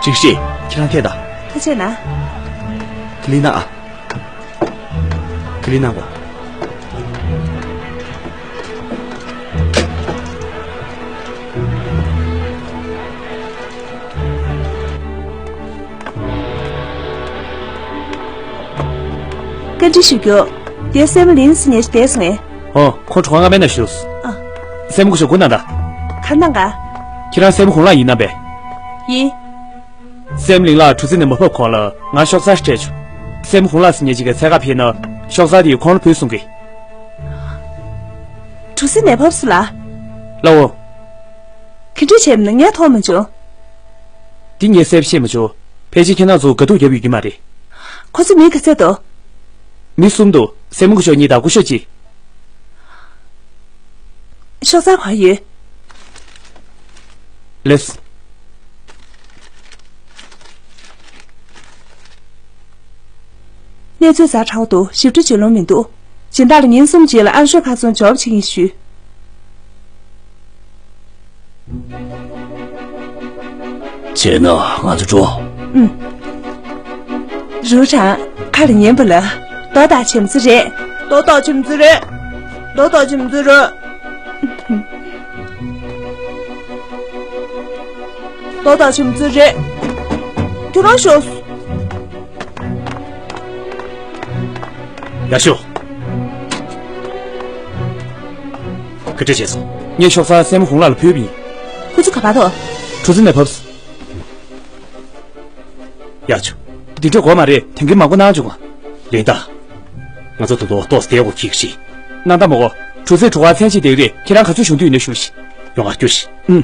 པས། འགྲིག་རེད། ཁྱེད་རང་ཐད་ད། ཐུགས་རྗེ་གནང་། ག་ལི་ན་ཨ། ག་ལི་ན་གོ། བཀའ་འདྲི་ཞུ་རྒྱུ། དེ་སྲས་མོ་ལིན་ཟེར་མཁན་ཞིག་བསྡད་སོང་ངས། ཨོ། ཁོང་གྲོགས་པོ་སྔ་མའི་ནང་བཞུགས། ཨ། སྲས་མོ་སྐུ་ཞབས་སྒུག་གནང་དང་། ག་གནང་ག། ཁྱེད་རང་སྲས་མོ་ཧུང་ལགས་ཡིན་ནམ་པས། ཡིན། སྲས་མོ་ལིན་ལགས་གྲུ་གཟིངས་ནས་མ་བབས་གོང་ལ་ང་ཤོག་རྩ་ཞིག་སྤྲད་བྱུང་། སྲས་མོ་ཧུང་ལགས་ཟེར་མཁན་ཅིག་གིས་འཚོལ་ག་ཕེབས་ན་ཤོག་རྩ་དེ་ཁོང་ལ་ཕུལ་གསུང་གི། གྲུ་གཟིངས་ནས་བབས་སོང་ལགས། ལགས་འོ། ག་འདྲ་བྱས་ན་ངས་མཐོང་མ་བྱུང་། འདི་ངས་གསལ་པོ་ཤེས་མ་བྱུང་། ཕལ་ཆེར་ཁྱེད་རང་ཚོ་དགའ་སྡུག་བརྒྱབ་ཡོད་ཀྱི་མ་རེད། ཁོ་ཚོ་མི་ག་ཚད་འདུག། མི་གསུམ་འདུག་སྲས་མོ་སྐུ་ཞབས་གཉིས་དང་སྐུ་ཞབས་གཅིག་ཤོག་ཚང་གང་ཡོད། ལེས། གནས་ཚུལ་ཛ་དྲག་པོ་འདུག་ཞིབ་ཕྲ་བརྗོད་ལོང་མི་འདུག་སྦྱིན་བདག་ལ་ཉིན་གསུམ་རྗེས་ལ་ཨན་ཧྲོས་ཁ་ཚོན་འབྱོར་བ་བྱེད་ཀྱིན་ཞུས། བྱས་ན་ང་ཚོ་འགྲོ། ཨུམ། རུ་དྲང་ཁ་ལ་ཉན་པ་ལ། རྡོ་དང་ཆེམ་ཚི་རེད། རྡོ་དང་ཆེམ་ཚི་རེད། རྡོ་དང་ཆེམ་ཚི་རེད། རྡོ་དང་ཆེམ་ཚི་རེད། ཁྱོད་རང་ཤོག་ཡ་ཤོ། ག་འདྲ་བྱས་སོང་། ངས་ཤོག་ཚང་སྲས་མོ་ཧུང་ལགས་ལ་ཕུལ་བ་ཡིན། ཁོ་ཚོ་ག་པར་འདུག་གྲུ་གཟིངས་ནས་བབས་སོང་། ཡ་ཆོ། འདི་འདྲ་དགོས་མ་རེད། དེང་གི་མང་པོ་གནང་བྱུང་བ། ལེན་ད། ང་ཚོ་ད་དུང་ཏོག་ཙམ་བསྡད་དགོས་ཀྱི་ཞིག་གནང་ད་མོ་གོ། གྲུ་གཟིངས་གྲུ་ཁ་མཚན་ཕྱེད་བསྡད་ཀྱི་རེད། ཁྱེད་རང་ག་ཚོད་བྱུང་དུས་ཡིན་ན་ཞུ་ཞིག་ཡོང་བ་རྒྱུ་ཞིག་ཨུམ།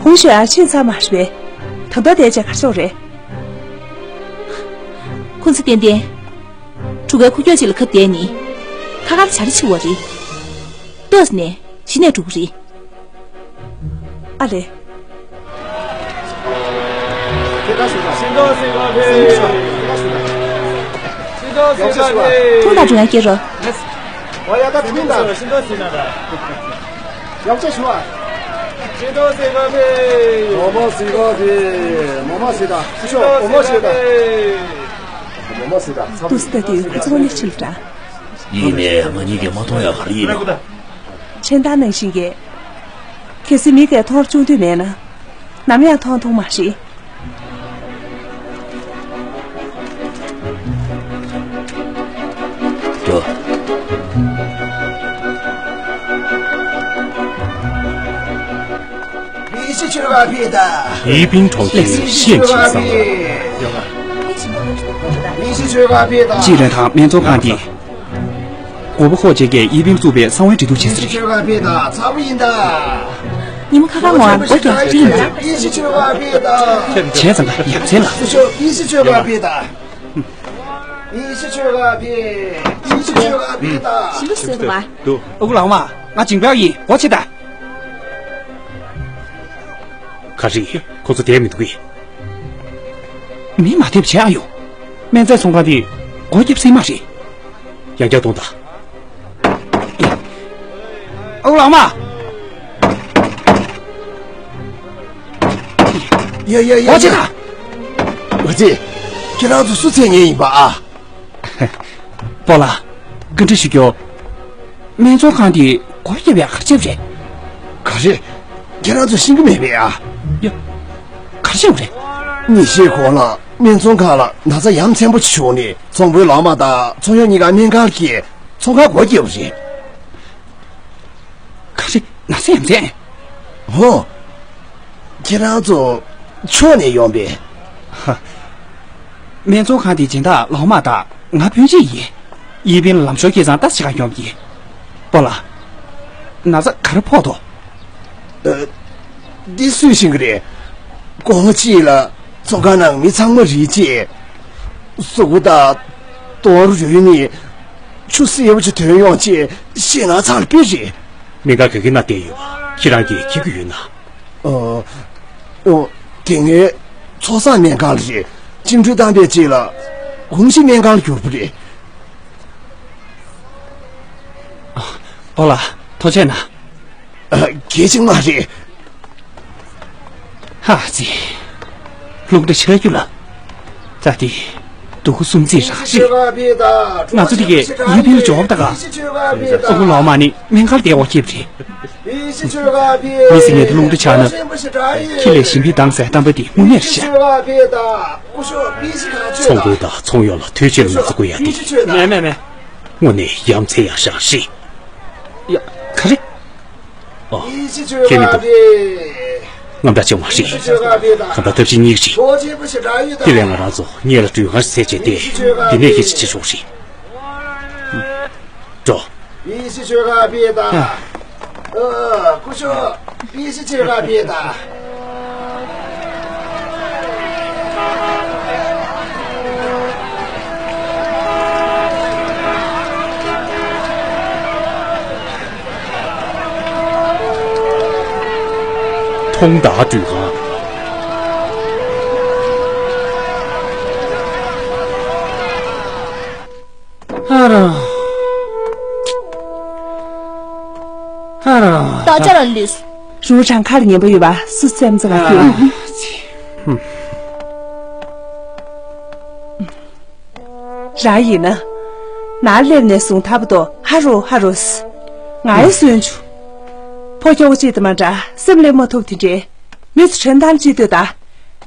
ཧུང་ཞོས་ཨ་ཕྱིན་ཚར་མ་རེད་པས། ད་ལྟ་བསྡད་བྱས་ག་རེ་བྱེད་རེད། ཁོ་ཚོ་ཏན་ཏན། གྲུ་ཁའི་ཁུག་ཀྱོག་ཅིག་ལ་ཁབ་བསྡད་ནི། ཁ་ཁར་བྱ་རི་ཆི་བ་རེད། ཏོག་ཙམ་ནས་གཞི་ནས་འགྲོ་གི་རེད། ཨ་ལེ། ཐུགས་དང་འགྲོ་ཡ་སྐྱེ་རོགས། ཡག་ཆ་ཞུ་བ། མོ་མོ་སི་ག་ཕེ། མོ་མོ་སི་ད། སི་ཤོ། མོ་མོ་སི་ད། མོ་མོ་སི་ད། ཏུ་སི་ད་དེ་ཁོ་ཚོ་ནི་ཆིལ་འདྲ། ཡིན་ནའི་ང་གཉིས་ཀྱིས་མ་མཐོང་ཡ་ག་རེ་ཡིན་ནམ། ཆེན་ཏང་ནང་བཞིན་གྱི། གལ་སྲིད་མི་དེ་མཐོང་བཅུག་འདོད་མེད་ན། ནམ་ཡང་མཐོང་ཐུབ་མ་རེད། འགྲོ། ཡིད་བཞིན་ཆོས་པ་ཕེ་ད། 宜宾同学献起上来。 ཡིད་བཞིན་ཆོས་པ་ཕེ་ད། སྤྱི་ལྷན་དང་སྨན་ཚོང་ཁང་དེ། མགོ་པོ་ཁོག་བཅས་ཀྱིས་ཡིད་བིང་བཙུགས་པའི་གསང་བའི་འབྲེལ་གཏུག་བྱས་ཟེར། ཡིད་བཞིན་ཆོས་པ་ཕེ་ད། ཚ་པོ་ཡིན་ད། ཉི་མ་ཁ་ཁ་ངོ་མགོ་རྒྱག་ཅི་ཡིན་ད། ཡིད་བཞིན་ཆོས་པ་ཕེ་ད། བྱས་ཙང་ད་ཡ་མཚན་ལ། སུ་ཤོ། ཡིད་བཞིན་ཆོས་པ་ཕེ་ད། ཡིད་བཞིན་ཆོས་པ་ཕེ། ཡིད་བཞིན་ཆོས་པ་ཕེ་ད། ཞིམ་པོ་བཟོས་འདུག་བ། འདུག་ཨ་ཁུ་ལགས་མ། ང་ཇིང་པའོ་ཡིན། འོ་ཆེ་ད། ག་རེ། ཁོ་ཚོ་བསྡད་མི་འདུག་གས། མི་མ་བསྡད་པ་བྱས་ཨ་ཡོ། སྨན་རྫས་ཚོང་ཁང་དེ་སྒོ་བརྒྱབ་ཟིན་མ་རེད། ཡང་བསྐྱར་གཏོང་དང་། ཨ་ཁུ་ལགས་མ། ཡ་ཡ་ཡ། འོ་ཆེ་ད། འོ་ཆེ། ཁྱེད་རང་ཚོ་སུ་མཚན་སྙན་ཡིན་པ་ཨ། སྤོ་ལགས། བཀའ་འདྲི་ཞུ་རྒྱུ། སྨན་ཚོང་ཁང་དེ་སྒོ་བརྒྱབ་ཡ་ག་རེ་བྱས་པ་རེད། ག་རེ། ཁྱེད་རང་ཚོས་ཤེས་ཀྱི་མེད་པས་ཨ། ཡ། ག་རེ་བྱས་པ་རེད། ཉིན་ཤས་གོང་ལ་སྨན་ཚོང་ཁང་ལ་ན་ཚ་ཡ་མཚན་པོ་ཅིག་བྱུང་ནས་ཚོང་དཔོན་ལགས་མ་དང་ཚོང་གཡོག་གཉིས་ཀ་སྨན་ཁང་གིས་ཚོང་ཁང་སྒོ་བརྒྱབ་པ་རེད། ག་རེ། ན་ཚ་ཡ་མཚན། ཧོ། ཁྱེད་རང་ཚོ་ཕྱོགས་ནས་ཡོང་པས། ཧ། སྨན་ཚོང་ཁང་དེའི་སྦྱིན་བདག་ལགས་མ་དང་ང་སྤུན་མཆེད་ཡིན། ཡིད་བིང་ལ་ལམ་ཞོར་སྐྱེས་ཙང་ལྟ་བྱེད་ག་ཡོང་གི། སྤོ་ལགས། ན་ཚ་ག་རེ་ཕོག་འདུག་ཨ། འདི་སུས་ཤེས་ཀྱི་རེད། དགོང་མོ་གཅིག་ལ་ཚོང་ཁང་ནང་མི་ཚང་མ་རིལ་རྗེས། གཟུགས་པོ་དང་གདོང་རུས་ནས་ཆུ་སེར་པོ་ཅིག་ཐོན་ཡོང་རྗེས་ཞེད་སྣང་ཚ་ལ་དཔེ་རེད། སྨན་ཁང་ག་གི་ནང་བསྡད་ཡོད་པ་ཁྱེད་རང་གིས་མཁྱེན་གྱི་ཡོད་ན། ཨོ། ཨོ། དེ་སྔའི་ཚོགས་བསགས་སྨན་ཁང་ལ་རེད། བཅིངས་འགྲོལ་བཏང་པའི་རྗེས་ལ་གུང་གཞི་སྨན་ཁང་ལ་གྱུར་པ་རེད། ཨོ་ལགས། ཐུགས་རྗེ་གནང་། ཨ། གལ་ཆེན་མ་རེད། ཧ་ཙི། རླུང་རྟ་ཆག་རྒྱུ་ལ། རྩ་དེ། སྡུག་གུ་གསུམ་རྩིས་རང་རེད། ང་ཚོ་དེ་གས་ཡིད་བིང་ལ་འབྱོར་བ་ད་ག་ཨ་ཁུ་ལགས་མ་ནི་སྨན་ཁང་བསྡད་འོག་སྐྱེས་པ་རེད། མི་ཟེར་མཁན་དེ་རླུང་རྟ་ཆག་ན། ཁྱི་ལས་ཞིམ་པའི་མདངས་ཟེར་གཏམ་དཔེ་དེ་དངོས་གནས་རེད་ཤག་ཚོང་དཔོན་དང་ཚོང་གཡོག་ལ་ཐུགས་རྗེ་ལ་ན་ཚ་འགོས་ཡ་དེ། མེད་མེད་མེད། དངོས་གནས་ཡ་མཚན་ཡང་ཞེ་དྲག་རེད། ཡ། ག་རེ། ཨ། ཁྱེད་མི་འདུག་རྔམ་སྐྲག་བྱེད་དགོས་མ་རེད། གང་ལྟར་ཐབས་ཤེས་གཉིས་ཀྱིས། དེ་ལས་ང་རང་ཚོ་སྔོན་ལ་སྒྲོལ་ཁང་ཟེར་བྱས་ཏེ་འདི་ནས་སྐད་ཆ་བྱེད་ཆོག་རེད། འགྲོ། ཡིད་བཞིན་ཆོས་ཁ་ཕེ་ད། ཨ། སྐུ་ཞབས། ཡིད་བཞིན་ཆོས་ཁ་ཕེ་ད། ཁོང་བདག་སྤྲུལ་ཁང་། ཨ་རོ། ཨ་རོ། ད་ཅི་རང་ལུས། རུ་གྲང་ཁར་ཉན་པ་ཡོད་པ་སུ་སེམས་ཙམ་ག་ཨ་ཁྱོད། ཙི། རང་ཡིན་ན། ནར་སླེབས་ནས་བཟུང་ད་བར་དུ་ཧ་རོ་ཧ་རོ་ཟེར། ང་ཡི་སུན་ཆུ། ཕོ་ཁྱོ་གཅིག་དང་མ་འདྲ་སེམས་ལས་མ་ཐུབ་དེ་འདྲས། མི་ཚོ་དྲན་སྟངས་ཅི་ལྟོས་དང་།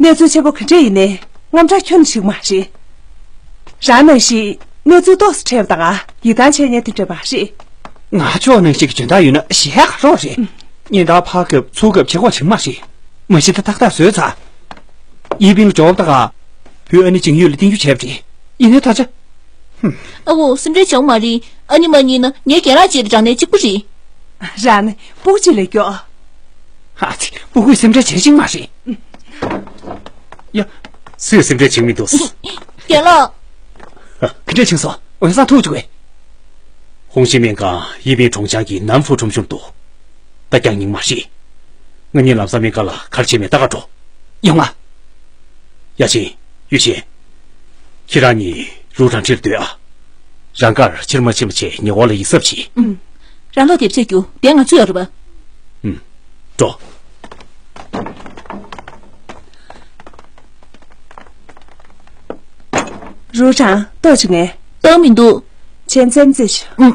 གནས་ཚུལ་ཆེན་པོ་ག་འདྲས་ཡིན་ནའི་དངངས་སྐྲག་ཁྱོན་ནས་བྱེད་ཀྱི་མ་རེད། རང་ནང་བཞིན་གནས་ཚུལ་ཏོག་ཙམ་འཕྲད་པ་དང་ཡིད་ཐང་ཆད་མཁན་དེ་འདྲས་མ་རེད། ང་ཕྱོགས་ནང་བཞིན་གྱི་འཇོན་ཐང་ཡོད་ན་གཞས་ག་རོགས་རེད། ཉིན་ལྟར་ཕར་རྒྱབ་ཚུར་རྒྱབ་བྱེད་སྒོ་བྱེད་མ་རེད། མ་གཞི་ད་ཏག་ཏག་བཟོས་ཚར། ཡིན་པིན་ལ་འབྱོར་བ་ད་ག་བུ་ཨ་ནི་ཅིང་ཡུས་ལ་བསྟན་རྒྱུ་བྱས་པ་རེད། ཡིན་ནའི་ད་ཆ། ཨ་བོ་སེམས་ཁྲལ་བྱུང་མ་རེད། ཨ་ནི་མ་ཉིན་ན་ངའི་རྒན་ལགས་བཅས་དང་ནས་གཅིག་པུ་རེད། རང་ནི་སྤུ་གུ་གཅིག་ལས་མགྱོགས། ཨ་ཙི་སྤུ་གུས་སེམས་ཁྲལ་བྱེད་ཅིང་མ་རེད། ཡ། སུས་སེམས་ཁྲལ་བྱེད་མི་འདུག་རྒན་ལགས། ག་འདྲས་ཕྱིན་སོང་འོད་བཟང་ཐུག་བཅུག་གས། ཧོང་ཤིན་སྨན་ཁང་ཡིན་པིན་གྲོང་ཆང་གི་ནམ་ཧྥུ་ཁྲོམ་གཞུང་དུ། ད་རྒྱང་རྙིང་མ་རེད། ང་གཉིས་ལམ་སང་སྨན་ཁང་ལ་ག་རེ་བྱེད་མེད་ལྟ་ག་འགྲོ། ཡོང་ང་། ཡ་ཆེན། ཡུས་ཤེན། ཁྱེད་རང་གཉིས་རུ་གྲང་ཁྲིར་སྡོད་ཨ། རང་དགར་ཕྱིར་མ་ཕྱིན་པ་བྱས་ཉེ་འཁོར་ལ་ཡིད་གཟབ་བྱེད། ཨུམ། རང་ལོག་དེབ་ཆ་རྒྱུག་དེ་ང་ཚོ་ཡོད་རེད་པ། ཨུམ། འགྲོ། རུ་གྲང་ལྟོགས་བྱུང་ངས། ལྟོགས་མི་འདུག་ཆེན་ཙེམ་ཙེ་ཞུ། ཨུམ།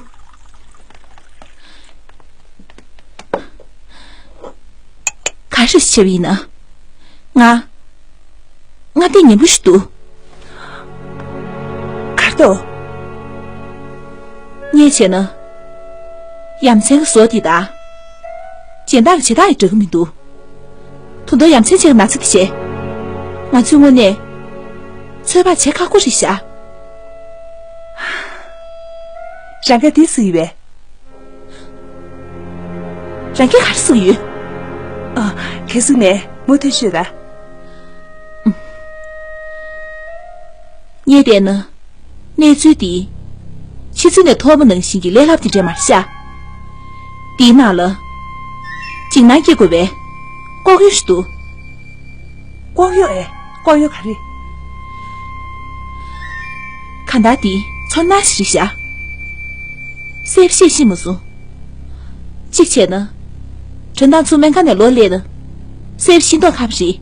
ག་རེ་བྱས་པ་ཡིན་ན། ང་། ང་དེ་ཉན་པོ་ཞིག་འདུག་གར་དོ། ངས་བྱས་ན། ཡ་མཚན་གྱི་བཟོ་དེ་དང་། སྦྱིན་བདག་གི་བྱེད་སྟངས་ཡི་འགྲིག་གི་མི་འདུག་ད་དུང་ཡ་མཚན་ཆེ་གི་ན་ཚ་དེ་བྱས། ང་ཚོའི་དངོས་གནས། ཚོད་དཔག་བྱེད་ཁག་པོ་རེད་ཤག་རང་ག་དེ་སུ་ཡི་བས། རང་གིས་ག་རེ་གསུང་གི་ཡོད། ཨ། གལ་སྲིད་ནས་མུ་མཐུད་ཤོད་ད། ངས་བལྟས་ན། གནས་ཚུལ་འདི། ཕྱི་ཚུལ་ནས་མཐོང་བ་ནང་བཞིན་གྱི་ལས་སླ་པོ་དེ་འདྲས་མ་རེད་ཤག་འདིའི་ནང་ལ། འཇིགས་སྣང་སྐྱེ་དགོས་པའི། ལྐོག་གཡོ་ཞིག་འདུག་ལྐོག་གཡོ་ཨེ། ལྐོག་གཡོ་ག་རེ། གང་ལྟར་འདི་ཚོར་སྣང་ཞིག་རེད་ཤག་གསལ་པོ་ཤེས་ཤེས་མ་སོང་། གཅིག་བྱས་ན། དྲན་སྟངས་ཚུར་སྨན་ཁང་ནས་ལོག་སླེབས་ན། གསལ་པོ་ཤེས་མདོག་ཁ་པོ་རེད།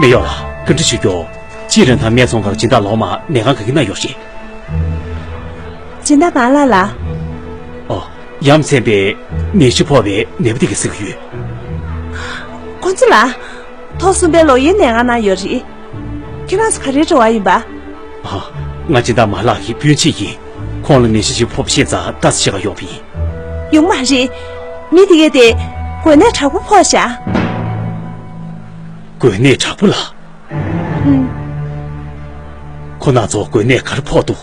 མི་གཡོག་ལགས། བཀའ་འདྲི་ཞུ་རྒྱུ། སྤྱིར་རིན་ཐང་སྨད་འཚོང་ཁང་སྦྱིན་བདག་ལོག་མ་ནད་ཁང་ག་གི་ན་ཡོད་རེད། སྦྱིན་བདག་མ་ལགས་ལ། ཨོ། ཡ་མཚན་པའི་ནད་གཞི་ཕོག་པའི་ནད་པ་དེ་གིས་ཟེར་གྱི་ཡོད། ཁོང་ཚོ་ལ། ཐོག་གསུམ་པའི་ལོག་གཡེམ་ནད་ཁང་ནང་ཡོད་རེད། ཁྱེད་རང་ཚོ་ག་རེའི་འབྲེལ་བ་ཡིན་པ། ཨ། ང་སྦྱིན་བདག་མ་ལགས་ཀྱི་སྤུན་མཆེད་ཡིན། ཁོང་ལ་ནད་གཞི་ཞིག་ཕོག་པ་ཤེས་ཙང་ལྟ་ཙམ་བྱེད་ག་ཡོང་བ་ཡིན། ཡོང་མ་རེད། མི་དེ་གས་དེ། འགོས་ནད་དྲག་པོ་ཕོག་ཤག་འགོས་ནད་དྲག་པོ་ལ། ཨུམ། ཁོ་རྣམ་ཚོ་འགོས་ནད་ག་རེ་ཕོག་འདུག་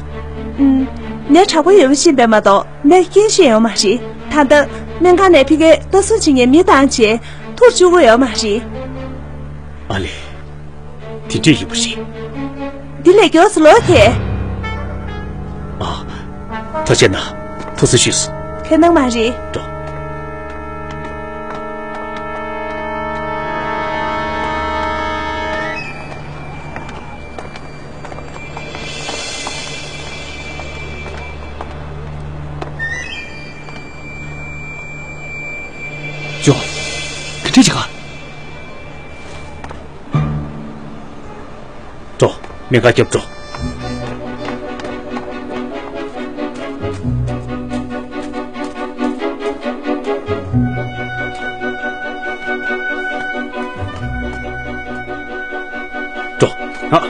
ཨུམ། ནད་དྲག་པོ་ཡོད་པ་ཤེས་པས་མ་གཏོགས་ནད་རྐྱེན་ཤེས་ཡོད་མ་རེད། ད་ལྟ་སྨན་ཁང་ནས་ཕ་གིར་ལྟ་སྲུང་བྱེད་མཁན་མི་བཏང་བྱས་ཐུར་བཅུག་གི་ཡོད་མ་རེད། ཨ་ལས། དེ་འདྲས་ཡིན་པ་རེད། འདི་ལས་མགྱོགས་སུ་ལོག་ཐལ། ཨ། ཐུགས་རྗེ་གནང་། ཐུགས་རྗེ་ཆེ་ཞུ། ཁྱད་མནར་མ་རེད། འགྲོ། ཇོ། ག་འདྲས་བྱེད་ག་འགྲོ། སྨན་ཁང་རྒྱབ་འགྲོ། འགྲོ། ཨ།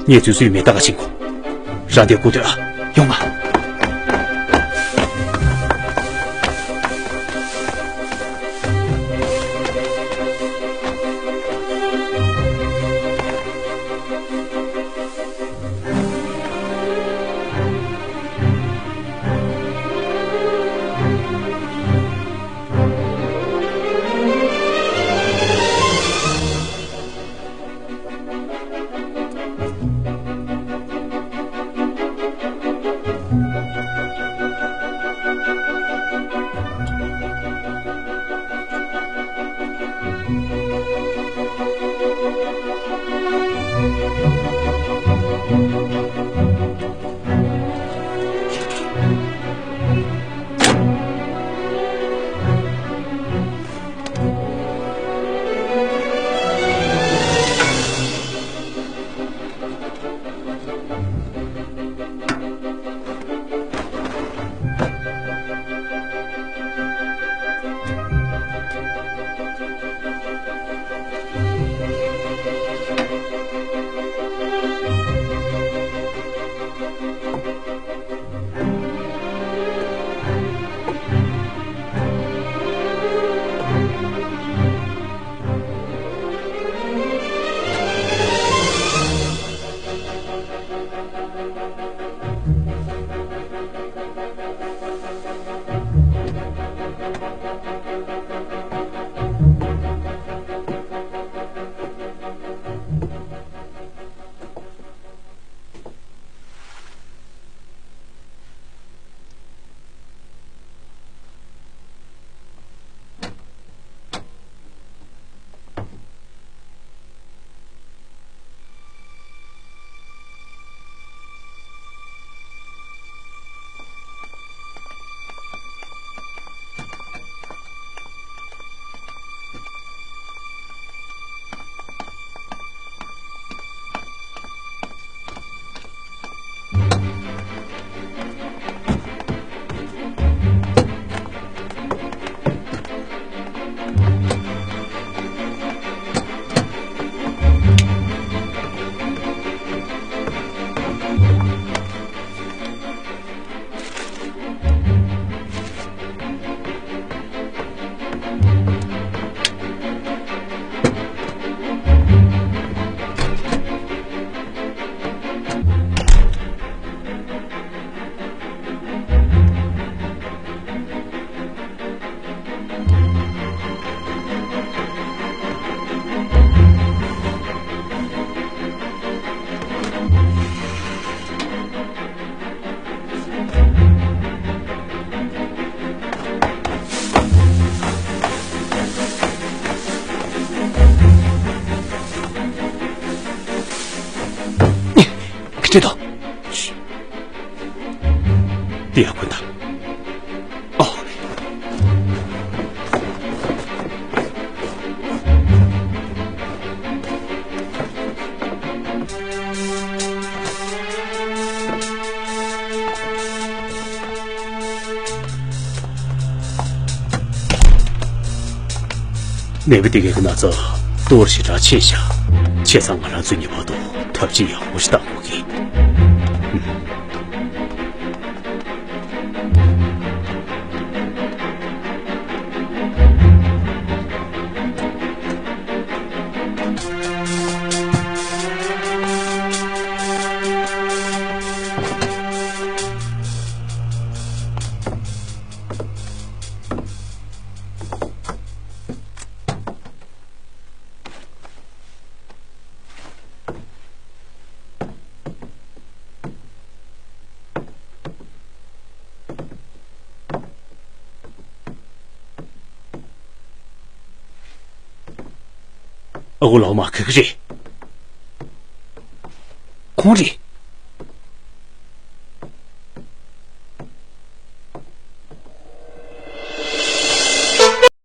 ངས་དུས་ཚོད་མེད་ད་ག་ཕྱིན་གོ། རང་དེ་སྒུག་སྡོད་ཨ། ཡོང་ང་། ཁྲིད་དོ། འདི་ཡར་འཁོན་དང་། ཨོ། ནད་པ་དེ་གའི་ན་ཚ་གཏོར་ཞེ་དྲག་ཆེ་ཤག་བྱས་ཙང་ང་རང་ཚོ་གཉིས་བར་དུ་ཐབས་ཤེས་ཡག་པོ་ཞིག་གཏང་དགོས་ཀྱི། ཨ་ཁུ་ལགས་མ་ག་གི་རེད། ཁོང་རེད།